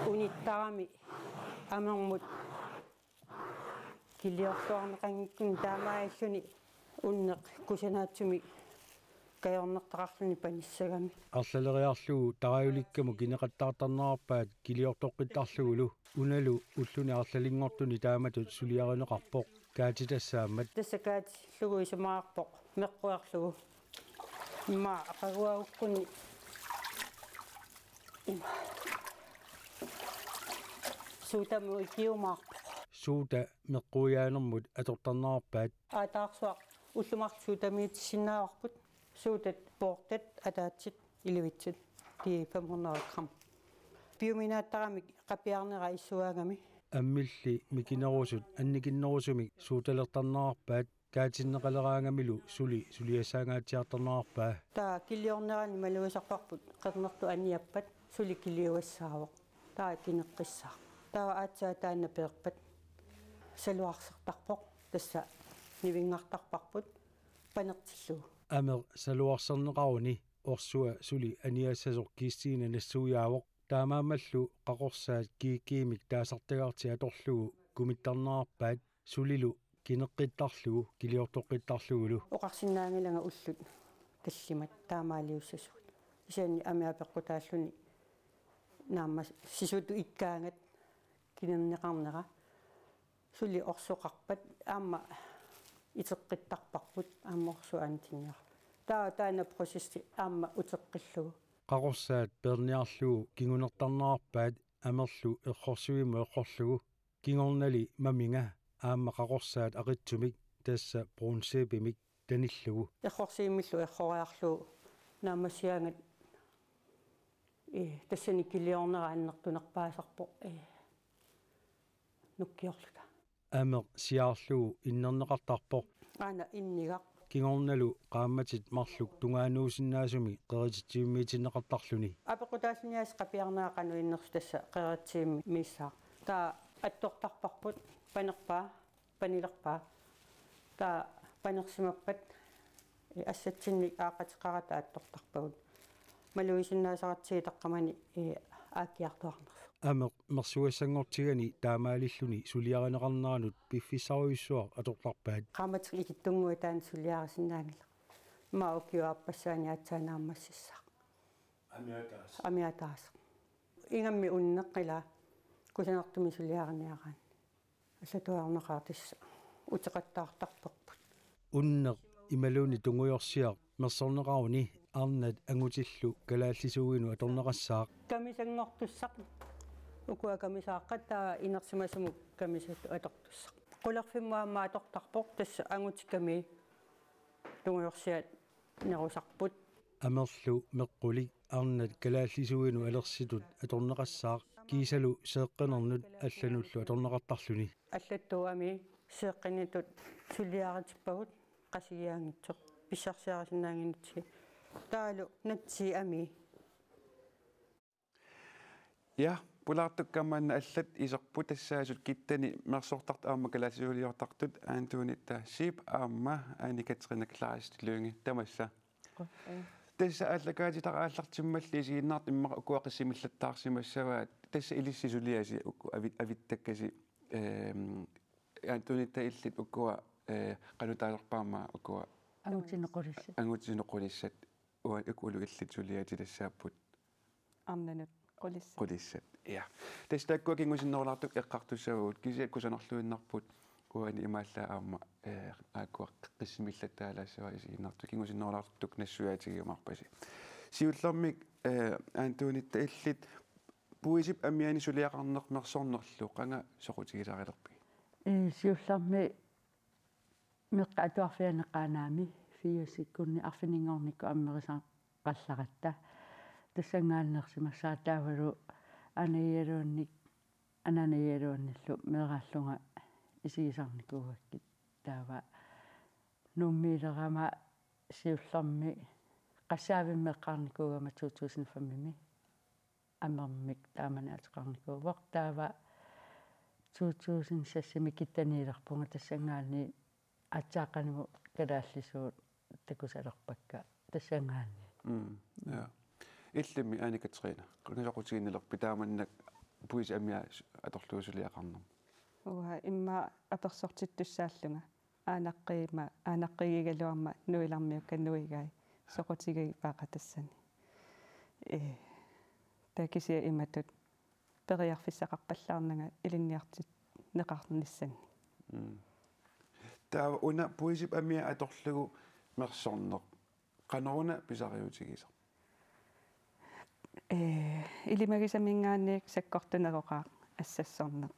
unittarami amermut kiliortuarneqanngikkuni taamaalilluni unneq kusanaatsumik kajornertaqarluni panissagami. Arlaleriarlugu tarajulikkamut kineqattaartarnerarpaat kiliortoqqittarlugulu, unalu ulluni arlalinngortuni taamatut suliarineqarpoq, Kaati tassaammat. Tassa Kaatillugu isumaqarpoq meqquerlugu. Immaqa aqaguagukkunni ima suutamut ikiumaarpoq. Suuta meqquiaanermut atortarnerarpaat. Aataarsuaq ullut marluk suutamiitissinnaavarput. Suutat poortat ataatsit ilivitsut. De fem hundrede gram. Piuminaattaramik qapiarnera issuaagami. Ammilli mikinerusut annikinnerusumik suutalertarnerarpaat. Taatinneqaleraangamilu suli suliassaangaatsiartarnerarpaa. Taava kiliornerani malugisarparput qernertut aniappat suli kiliugassaavoq. Taava kineqqissaaq. Taava aatsaat taanna peerpat saluarsertarpoq, tassa nivinngartarparput panertillugu. Ameq saluarserneqaruni orsua suli aniassasoq Kirstine nassuiaavoq. Taamaammallu qaqorsaat kiikiimik taasartagartik atorlugu kumittarnerarpaat sulilu kineqqittarlugu kiliortoqqittarlugulu. Oqarsinnaanngilanga ullut tallimat taamaaliussasugut. Kisianni amia peqqutaalluni naammassisutut ikkaangat kinerneqarnera. Suli orsoqarpat aamma iteqqittarparput aamma orsuantinniar. Taava taanna processi aamma uteqqillugu. Qaqorsaat peerniarlugu kingunertarnerarpaat amerlu errorsuimmut errorlugu. Kingornali maminga aamma qaqorsaat aqitsumik tassa brunsæbemik tanillugu. Errorsuimmillu erroriarlugu naammassigaangat, ee, tassani kiliornera annertunerpaasarpoq, ee, nukkiorluta. Ameq siaarlugu innerneqartarpoq. Aana innigaq. Kingornalu qaammatit marluk tungaanuusinnaasumik qerititsivimmiitinneqartarluni. Apeqqutaalluni aasiit qapiarnera qanoq innersut tassa qeritsivimmiissaaq. Taava attortarparput panerpaa, panilerpaa. Taava panersimappat, ee, assatsinnik aaqqateqarata attortarpagut. Malugisinnaasaratsigu taqqamani, ee, aakkiartuarnersoq. Ameq mersugassanngortigani taamaalilluni suliarineqarneranut piffissarujussuaq atortarpaat. Qaammatit ikittunnguit taanna suliarisinnaanngilaq. Immaqa ukiup aappassaani aatsaat naammassissaaq. Amia ataaseq. Amia ataaseq. Ingammik unneq ila kusanartumik suliariniaraanni. Allatut ajornaqaaq tassa uteqattaartarparput. Unneq imaluunniit tungujorsiaq mersorneqaruni arnat angutillu kalaallisuuinut atorneqassaaq. Kamisanngortussaq. Ukua kamisaaqqat taava inersimasumut kamisatut atortussaq. Qulerfimmut aamma atortarpoq, tassa angutit kamiit tungujorsiat nerusarput. Amerlu meqqulik arnat kalaallisuuinut alersitut atorneqassaaq kiisalu seeqqinernut allanullu atorneqartarluni. Allattuami seeqqinitut suliaritippagut Qasigianngitsoq pissarsiarisinnaannginnatsigit. Taavalu natsiit amii. Ja, pulaartukkamma allat iserput tassaasut Kittani mersortartut aamma kalaallisuuliortartut Antoinette Zeeb aamma Anne Katrine Kleist Lynge, tamassa. Qujanaq. Tassa aallakaatitara aallartimmalli isiginnaartut immaqa ukua qissimillattaarsimassavaat, tassa ilissi suliasi uku avit-, avittakkasi, ehm, Antoinette illit ukua, eh, qanoq taasarpaat aamma ukua Angutini qulissat. Angutini qulissat. Uanga ukulu illit suliatit tassaapput. Arnanut qulissat. Qulissat. Ja. Tassa taakkua kingusinnerulaartut eqqartussavagut, kisianni kusanarluinnarput uani imaallaat aamma, eh, aakkua qissimillattaalaassavaat isiginnaartut, kingusinnerulaartut nassuiaatigiumaarpasi. Siullermik, eh, Antoinette illit puisip amiani suliaqarneq mersornerlu qanga soqutigisarilerpigit? Ee, siullermik meqqat atuarfianni Qaanaami firsikkunni arfininngornikkut ammerisaqallaratta. Tassanngaanneersimassaaq taavalu anagigaluunniit, anaanagigaluunniillu meeraallunga isigisarnikuugakkit. Taava Nuummiilerama siullermik qassaavimmi eqqaarnikuugama to tusind femimi. Amermik taamani ateqarnikuuvoq, taava to tusind seksimi Kittaniilerpunga, tassanngaanniit aatsaat qanimut kalaallisuut takusalerpakka tassanngaanniit. Mm, ja. Illimmi Anne Katrine, qanga soqutiginnilerpit taamannak puisip amia atorlugu suliaqarnermut? Uanga immaqa apersortittussaallunga. Aanaqqigima-, aanaqqigigaluarama nuilarmiukka nuigai soqutigivaat tassani. Ee, taava kisianni imatut periarfissaqarpallaarnanga ilinniartinneqarnissannik. Mm. Taava una puisip amia atorlugu mersorneq qanoruna pisariutigisoq? Ee, ilimagisaminngaanniit sakkortuneroqaaq assassorneq.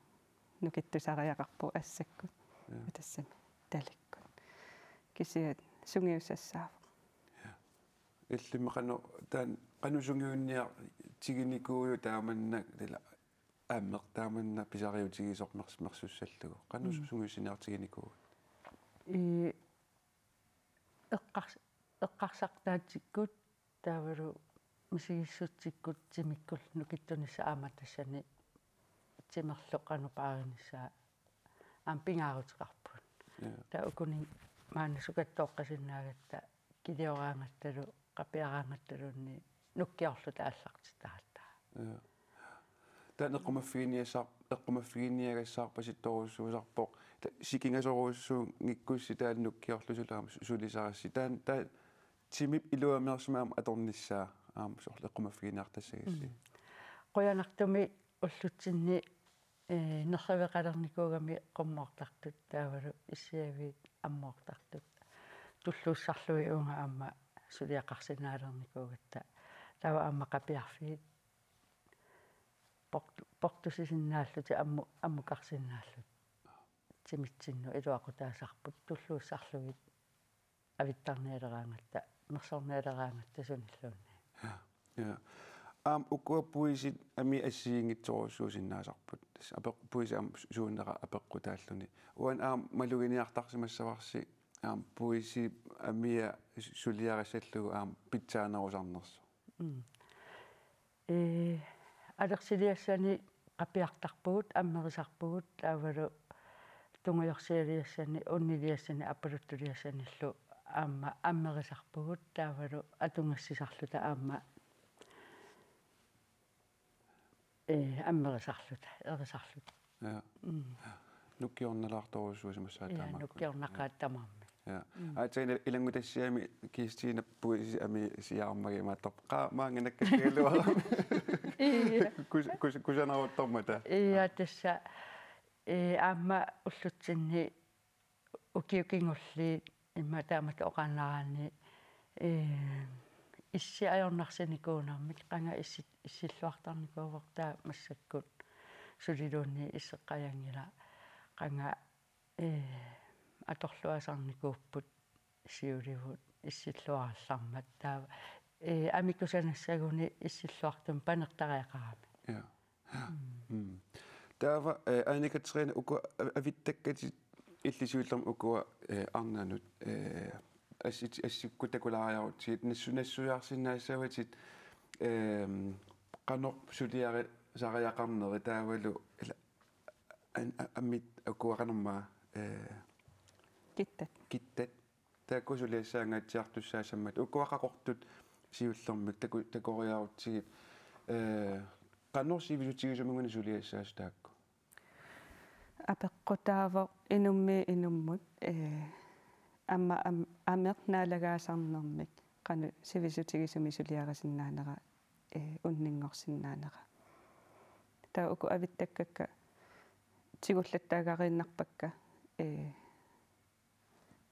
Nukittusariaqarpoq assakkut. Ja. Tassami talikkut. Kisianni sungiusassaavoq. Ja. Illimmi qanoq taan-, qanoq sungiunniartiginikuuit taamannak, ila ameq taamannak pisariutigisoq mers-, mersussallugu? Qanoq Mm. sungiussiniartiginikuuit? Ee, eqqars-, eqqarsartaatsikkut taavalu misigissutsikkut timikkut nukittunissaq aamma tassani timerlu qanoq paarinissaa aamma pingaaruteqarput. Ja. Taava ukuninnga maanna sukattooqqasinnaagatta kilioraangattalu qapiaraangattaluunniit nukkiorluta aallartittaratta. Ja. Taanna eqqumaffiginiassar-, eqqumaffiginiagassaarpasittorujussuusarpoq. Ta-, sikingasorujussuunngikkussi taanna nukkiorlusi sulaam su-, sulisarassi. Taanna, taanna timip iluameersumik aamma atornissaa aamma soorlu eqqumaffiginiartassagissi. Mm. Qujanartumik ullutsinni, ee, nerriveqalernikuugami qummoortartut taavalu issiaviit ammoortartut. Tulluussarlugit uunga aamma suliaqarsinnaalernikuugatta. Taava aamma qapiarfiit portu-, portusisinnaallutik ammu-, ammukarsinnaallutik. Timitsinnut iluaqutaasarput tulluussarlugit avittarnialeraangatta, mersornialeraangatta sunilluunniit. Ja, ja. Aamma ukua puisit amii assigiinngitsorujussuusinnaasarput. Tassa apeq-, puisi aamma su-, suunera apeqqutaalluni. Uani aamma maluginiartarsimassavarsi aamma puisi amia su-, suliarissallugu aamma pitsaanerusarnersoq. Mm. Ee, alersiliassani qapiartarpugut, ammerisarpugut, taavalu tungujorsialiassani, unniliassani, appaluttuliassanillu aamma ammerisarpugut, taavalu atugassisarluta aamma, ee, ammerisarluta, erisarluta. Ja. Mm. Nukkiornalaartorujussuusimassaaq. Ja, taamaakkut. Nukkiornaqaat tamarmik. Ja. Mm. Aatsaat ilanngutassiami Kirstine puisi amii siaarmagimaattorpoq. Qaa, maanga nakkassagaluarami. Ja. Kus-, kus-, kusanaruttormata. Ja, tassa, ee, aamma ullutsinni ukiut kingulliit immaqa taamatut oqaannaraanni, ee, issi ajornarsinikuunermik qanga issi-, issilluartarnikuuvoq taava massakkut suliluunniit isseqqajanngilaq qanga, ee, atorluasarnikuupput siulivut issilluarallarmat taava, ee, amii kusanassaguni issilluartumik panertariaqarami. Ja. Mm. Mm. Taava, eh, Ane-Katrine, ukua a-, avittakkatit illit siullermik ukua, eh, arnanut, eh, assit-, assikkut takulaariarutsigit nassu-, nassuiarsinnaassavatit, ehm, qanoq suliarisariaqarneri taavalu ila an-, a-, amit ukua qanormaa, eh, Kittat. Kittat. Taakku suliassaangaatsiartussaassammat ukua qaqortut siullermik taku-, takoriarutsigit, ee, qanoq sivisutigisumik una suliassaasut taakku? Apeqqutaavoq inummiit inummut, ee, aamma am-, ameq naalagaasarnermik qanoq sivisutigisumik suliarisinnaanera, ee, unninngorsinnaanera. Taava uku avittakkakka tigullattaagariinnarpakka, ee,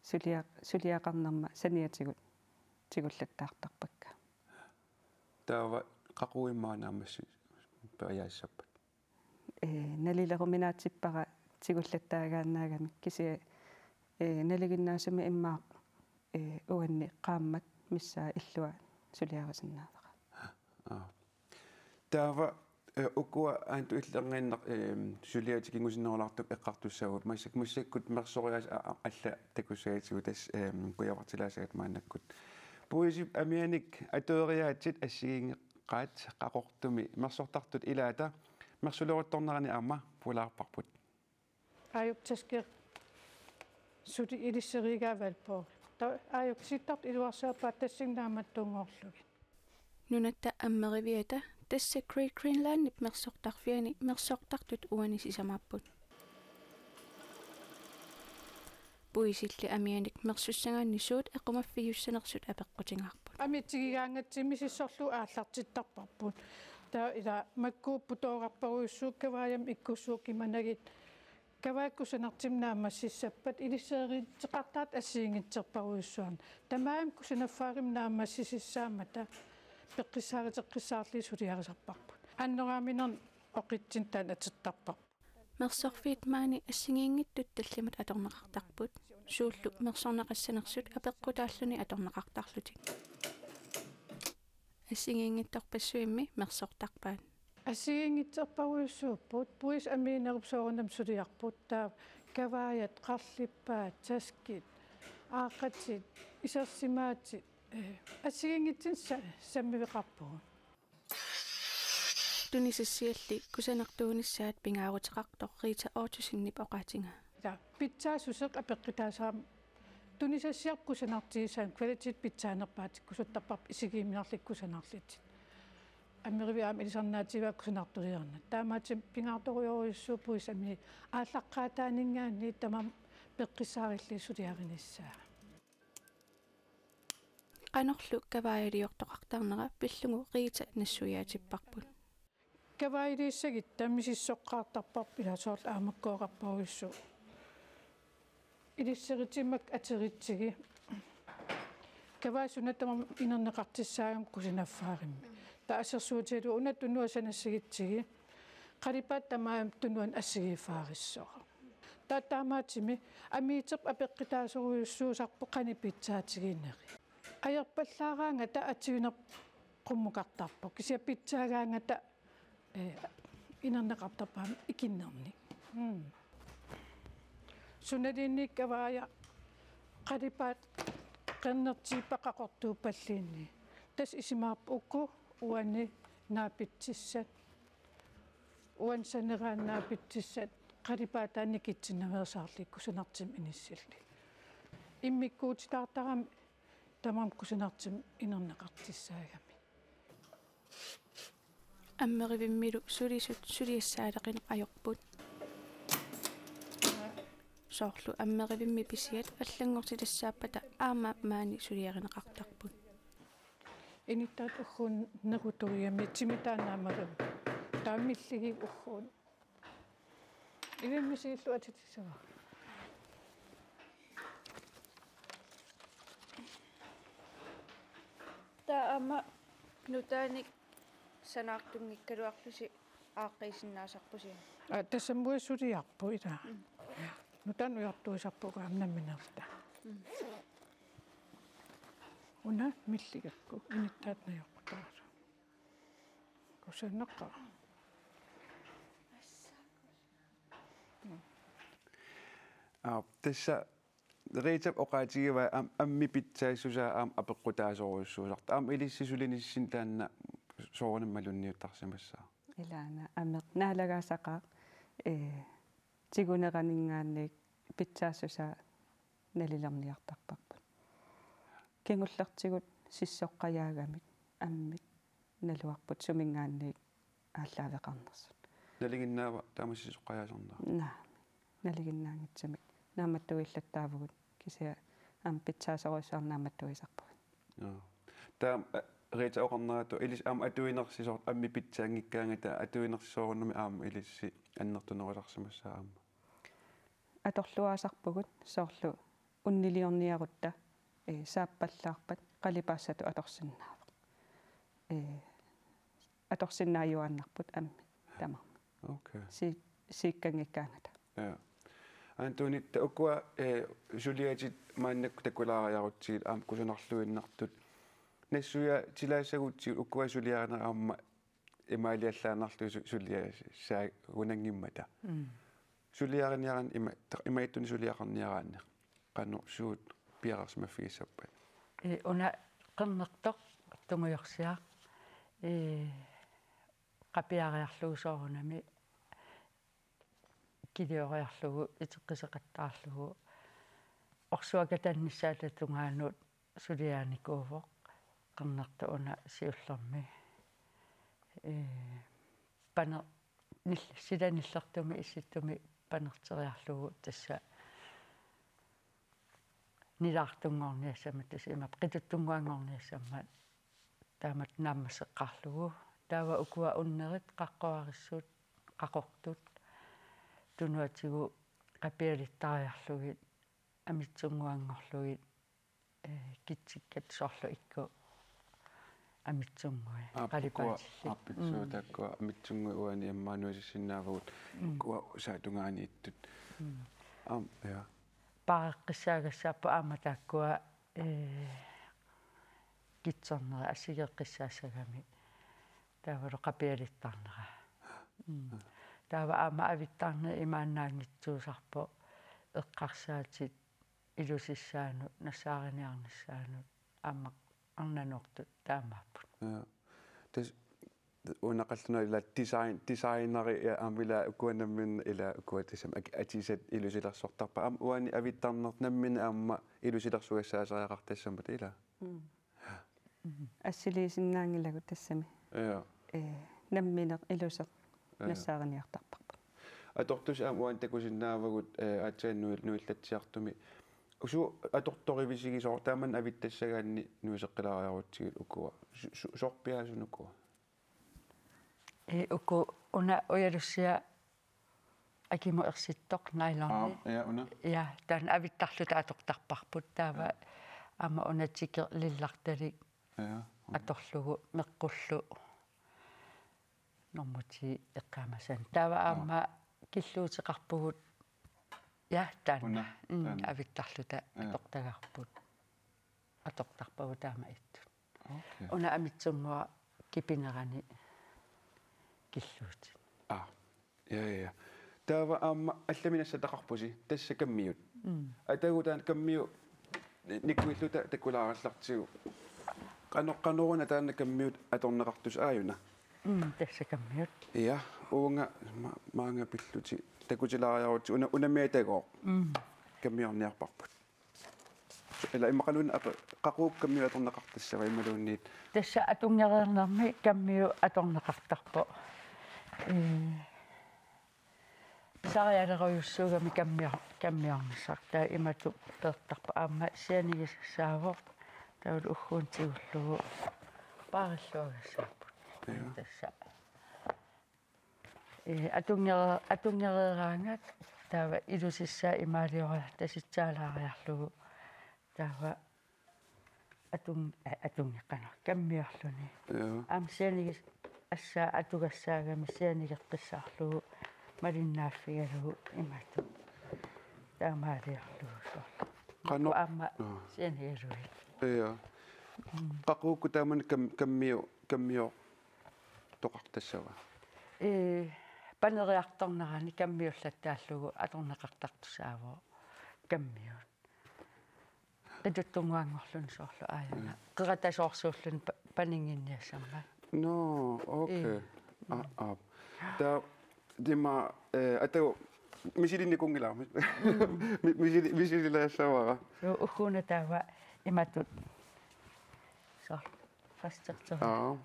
sulia-, suliaqarnerma saniatigut tigullattaartarpakka. Taava qaqugu immaqa naammassippat periaassappat? Ee, nalileruminaatsippara tigullattaagaannaagamik kisianni, ee, nalinginnaasumik immaqa, ee, uanni qaammat missaa illua suliarisinnaavara. Aa. Taava, eh, ukua aamma illerniinnaq, eh, suliatit kingusinnerulaartukkut eqqartussaavugut. Massak-, massakkut mersoriaaseq a-, a-, alla takussagatsigu tassa, eh, kujavartilaassavat maannakkut. Puisip amianik atueriaatsit assigiinngeqaat qaqortumi mersortartut ilaata mersuleruttornerani aamma pulaarparput. Aajuku taskit suli ilissereeraa valgbogi. Taava aajuku sittartut iluarsaappaat tassani naammattunngorlugit. Nunatta Ammeriviata tassa Great Greenlandip mersortarfiani mersortartut uani sisamaapput. Puisilli amianik mersussagaanni suut eqqumaffigissutissarsiutit apeqqutingaarput. Amii tigigaangatsigit misissorlugu aallartittarparput. Taava ila makkuupput toorarparujussuupput kavaajamik ikkussuupput imanagit. Kavaakkut sanartimik naammassissappat ilissereeruteqartartut assigiinngitsorpassuarnik. Tamarmik kusanarfaarimik naammassisissaammata peqqissaaruteqqissaarlugit suliarisarparput. Annoraaminernik oqitsinnik taanna atortarparput. Mersorfiit maani assigiinngitsut tallimat atorneqartarput. Suullu mersorneqassanersut apeqqutaalluni atorneqartarlutik. Assigiinngitsorpassuimmi mersortarpaat. Assigiinngitsorpassuupput, puisit amiinerup soorunami suliarput, taava kavaajat, qarlippaat, taskit, Aaqqatit, isersimaatit, eh, assigiinngitsunik sa-, sammiveqarpugut. Tunisassialli kusanartuunissaat pingaaruteqartoq Rita Ottosenip oqaatigaa. Ja, pitsaassuseq apeqqutaasarami tunisassiarput kusanartigisaanik, kvalitet pitsaanerpaatikkusuttarparput isigiuminarlugit kusanarlutit. Ammeriviup aamma ilisarnaatigaa kusanartuliorneq. Taamaattumik pingaartorujussuuvoq puisip amii aallaqqaataaninngaanniit tamarmik peqqissaarillugit suliarinissaat. Qanorlu kavaajaliortoqartarnera pillugu Rita nassuiaatipparput. Kavaajaliussagutta misissoqqaartarparput, ila soorlu aamma oqarparujussuuvoq. Ilisseritsimmak ateritsigit. Kavaajut suna tamarmi inerneqartussaagami kusanaffaarummi. Taava assersuutigalugu una tunuassat nassagutsigu. Qalipaatit tamaasa tunuani assigiiffaarissaaq. Taava taamaattumik amiuterput apeqqutaasorujussuusarpoq qanoq pitsaatigineri. Ajorpallaaraangata atuinerput qummukartarpoq. Kisianni pitsaagaangata, eh, inerneqartarpoq aamma ikinnernik. Mm. Sunaluunniit kavaajat qalipaatit qernertippata qaqortuuppalluunniit. Tassa isumaqarput uku uani naapitsissat. Uani saneraani naapitsissat qalipaatit taakku nikitsinnaveersaarlugit kusanartumik inissillugit. Immikkuutitaartarami tamarmik kusanartumik inerneqartussaagami. Ammerivimmilu sulisut suliassaaleqineq ajorput. Soorlu Ammerivimmi pisiat allanngortitassaappata aamma maani suliarineqartarput. Inuttaat ugguuna nerutuugami timitaannaamalun. Taamilligik ugguuna. Ilimmisiillu atitissavara. Taava aamma nutaanik sanaartunngikkaluarlusi aaqqiisinnaasarpusi. Aa, tassami suliarput ila. Mm. Nutaanik ujartuisarpugut aamma nammineerluta. Mm. Una milligakku inuttaat najoqqutaasut. Kusanaqaaq. Aa, tassa Ritap oqaatigivaa am-, ammip pitsaassusaa aamma apeqqutaasorujussuusartoq. Aamma ilissi sulinissinni taanna soorunami malunniuttarsimassaaq. Ilaana ameq naalagaasaqaaq, ee, tiguneraninngaanniit pitsaassusaa nalilerniartarparput. Kingullertigut sissoqqajaagamik ammit naluarput suminngaanniit aallaaveqarnersut. Nalinginnaava taama sissoqqajaasarnera? Naa, nalinginnaanngitsumik. Naammattuillattaavugut kisianni aamma pitsaasorujussuarnik naammattuisarpugut. Joo. Taava, eh, Rita oqarneratut ilissi aamma atuinersi soorlu ammip pitsaanngikkaangata atuinersi soorunami aamma ilissi annertunerusarsimassaaq aamma. Atorluaasarpugut soorlu unniliorniarutta, ee, saappallaarpat qalipaassatut atorsinnaavoq. Ee, atorsinnaajuaannarput ammit tamarmik. Okay. Si-, siikkanngikkaangata. Ja. Antuunitta ukua, eh, suliatit maannakkut takulaariarutsigit aamma kusanarluinnartut. Nassuiaatilaassagutsigit ukua suliarinerat aamma imaaliallaannarlugu su-, suliassaagunanngimmata. Mm. Suliariniaraanni ima-, ta-, imaattunik suliaqarniaraanni. Qanoq suut piareersimaffigissappat? Ee, una qernertoq tungujorsiaq, ee, qapiariarlugu soorunami kilioriarlugu, iteqqiseqattaarlugu, orsuakatannissaata tungaanut suliarinikuuvoq, qernertoq una siullermi. Ee, paner-, nil-, sila nillertumik issittumi panerteriarlugu tassa nilaartunngorniassammat, tassa imaappoq qituttunnguanngorniassammat taamatut naammasseqqaarlugu. Taava ukua unnerit qaqqorissut, qaqortut, tunuatigut qapialittariarlugit, amitsunnguanngorlugit, ee, kitsikkat soorlu ikkut amitsunnguit. Aa, ukua qalipaatillit. Aa, pitsuu. Mm. Taakkua amitsunnguit uani immaqa nuisissinnaavugut. Mm. Ukua saatungaaniittut. Mm. Aam, ja. Paareqqissaagassaarput aamma taakkua, ee, kitsernerit assigeeqqissaassagami. Taavalu qapialittarnera. Mm. Taava aamma avittarneq imaannaanngitsuusarpoq eqqarsaatit ilusissaanut, nassaariniarnissaanut, aamma arnanoortut taamaapput. Ja. Tassa una qallunaat ila design, designeri ja aamma ila ukua nammineq ila ukua tassami ak-, atisat ilusilersortarpakka. Aamma uani avittarneq nammineq aamma ilusilersugassaasariaqartassammata ila. Mm. Assiliisinnaanngilagut tassami. Ja. Ee, nammineq iluseq Ja. nassaariniartarparput. Atortusi aamma uani takusinnaavagut, ee, aatsaat nui-, nuillatsiartumi. Uku atortorivisigisooq taamani avittassagaanni nuiseqqilaariarutsigit ukua. Su-, su-, sorpiaasunukua. Ee, uku una ujalussiaq akimut ersittoq nyloni. Aa, ja, una. Ja, taanna avittarluta atortarparput. Taava Ja. aamma una tikeq lillartalik Ja, una. atorlugu meqqullu normuti eqqaamasani. Taava Aa. aamma killuuteqarpugut. Ja, taanna. Una, Mm, taanna. avittarluta Ja. atortagarput. Atortarpagut taama ittut. Okay. Una amitsunnguaq kipinerani killuutit. Aa. Ja, ja, ja. Taava aamma allamik nassataqarpusi, tassa kammiut. Mm. Atagu taanna kammiut ni-, nikuilluta takulaarallartigu. Qano-, qanoruna taanna kammiut atorneqartusi aajuna? Mm, tassa kammiut. Ja, uunga ma-, maanga pilluti takutilaariarutsi una-, unammiatagooq. Mm. Kammiorniarparput. Ila immaqaluunniit ape-, qaqugu kammiut atorneqartassava imaluunniit? Tassa atunngereernermi kammiut atorneqartarpoq. Ee, pisarialerujussuugami kammior-, kammiornissaq. Taava imatut peertarpoq aamma sianigisassaavoq. Taavalu ugguuna tigullugu paarilluagassaapput. Ja. Tassa. Ee, atunngereer-, atunngereeraangat taava ilusissaat imaalioriarlugu tasitsaalaariarlugu taava atun-, a-, atunngeqqanaq kammiorluni. Joo. Aamma sianigisassaa atugassaagami sianigeqqissaarlugu malinnaaffigalugu imatut. Taamaaliorlugu soorlu. Qanoq- Aamma Joo. sianigalugit. Joo. Mm. Qaqugu taamani kam-, kammiu-, kammiu- toqartassava? Ee, paneriartornerani kammiullattaallugu atorneqartartussaavoq kammiut. Qituttunnguanngorluni soorlu aajuna. Mm. Qeratasoorsuulluni pa-, paninnginniassammat. Nå, okay. Ee. Aa, aa. Taava ima, eh, atagu misilinnikuunngilara. Mm. Mi-, misili-, misililaassavara. Joo, ugguuna taava imatut. Soorlu. Fastertøj. Aa.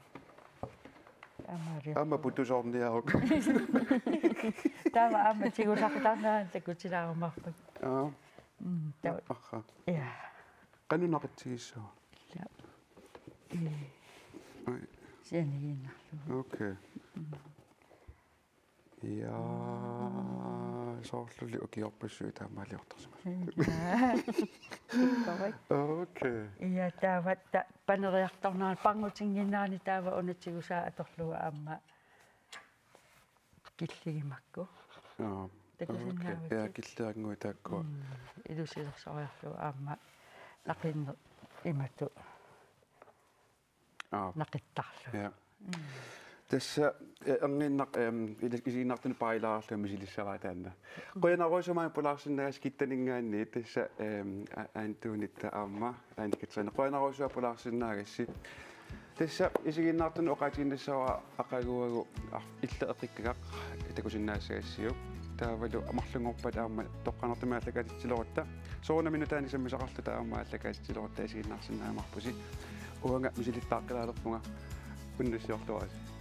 Aamma ri- Aamma putusoorniaruk. Taava aamma tigusartarnerani takutilaarumaarpakka. Aa. Mm, taava. Aha. Ja. Qanoq naqitsigissavat? Ja. Ee. Ai. Sianigiinnarlugu. Okay. Mm. Ja, soorluli ukiorpassuit taamaaliortarsimasut. Ja. Korrekt. Okay. Ja, taava ta-, paneriartornerani pangutinnginnerani taava una tigusaa atorlugu aamma killigit makku. Joo. Takusinnaavat. Okay. Ja, killiannguit taakkua. Mm, ilusilersoriarlugu aamma naqinneq imatut. Aap. Naqittarlugu. Ja. Mm. Tassa, eh, erniinnaq, ehm, ili-, isiginnaartunut paarilaareerlunga misilissavara taanna. Mm. Qujanarujussuaq maani pulaarsinnaagassi Gittaninngaanniit tassa, ehm, a-, Antuunitta aamma Anne-Cathrine. Qujanarujussuaq pulaarsinnaagassi. Tassa isiginnaartunut oqaatiginnassavara aqaguagu ar-, illit eqqikkagaq takusinnaassagassiuk. Taavalu marlunngorpat aamma toqqaannartumik aallakaatitsilerutta. Soorunami nutaanik sammisaqarluta aamma aallakaatitsilerutta isiginnaarsinnaajumaarpusi. Uanga misilittaaqqilaalerpunga, unnussiorluarisi.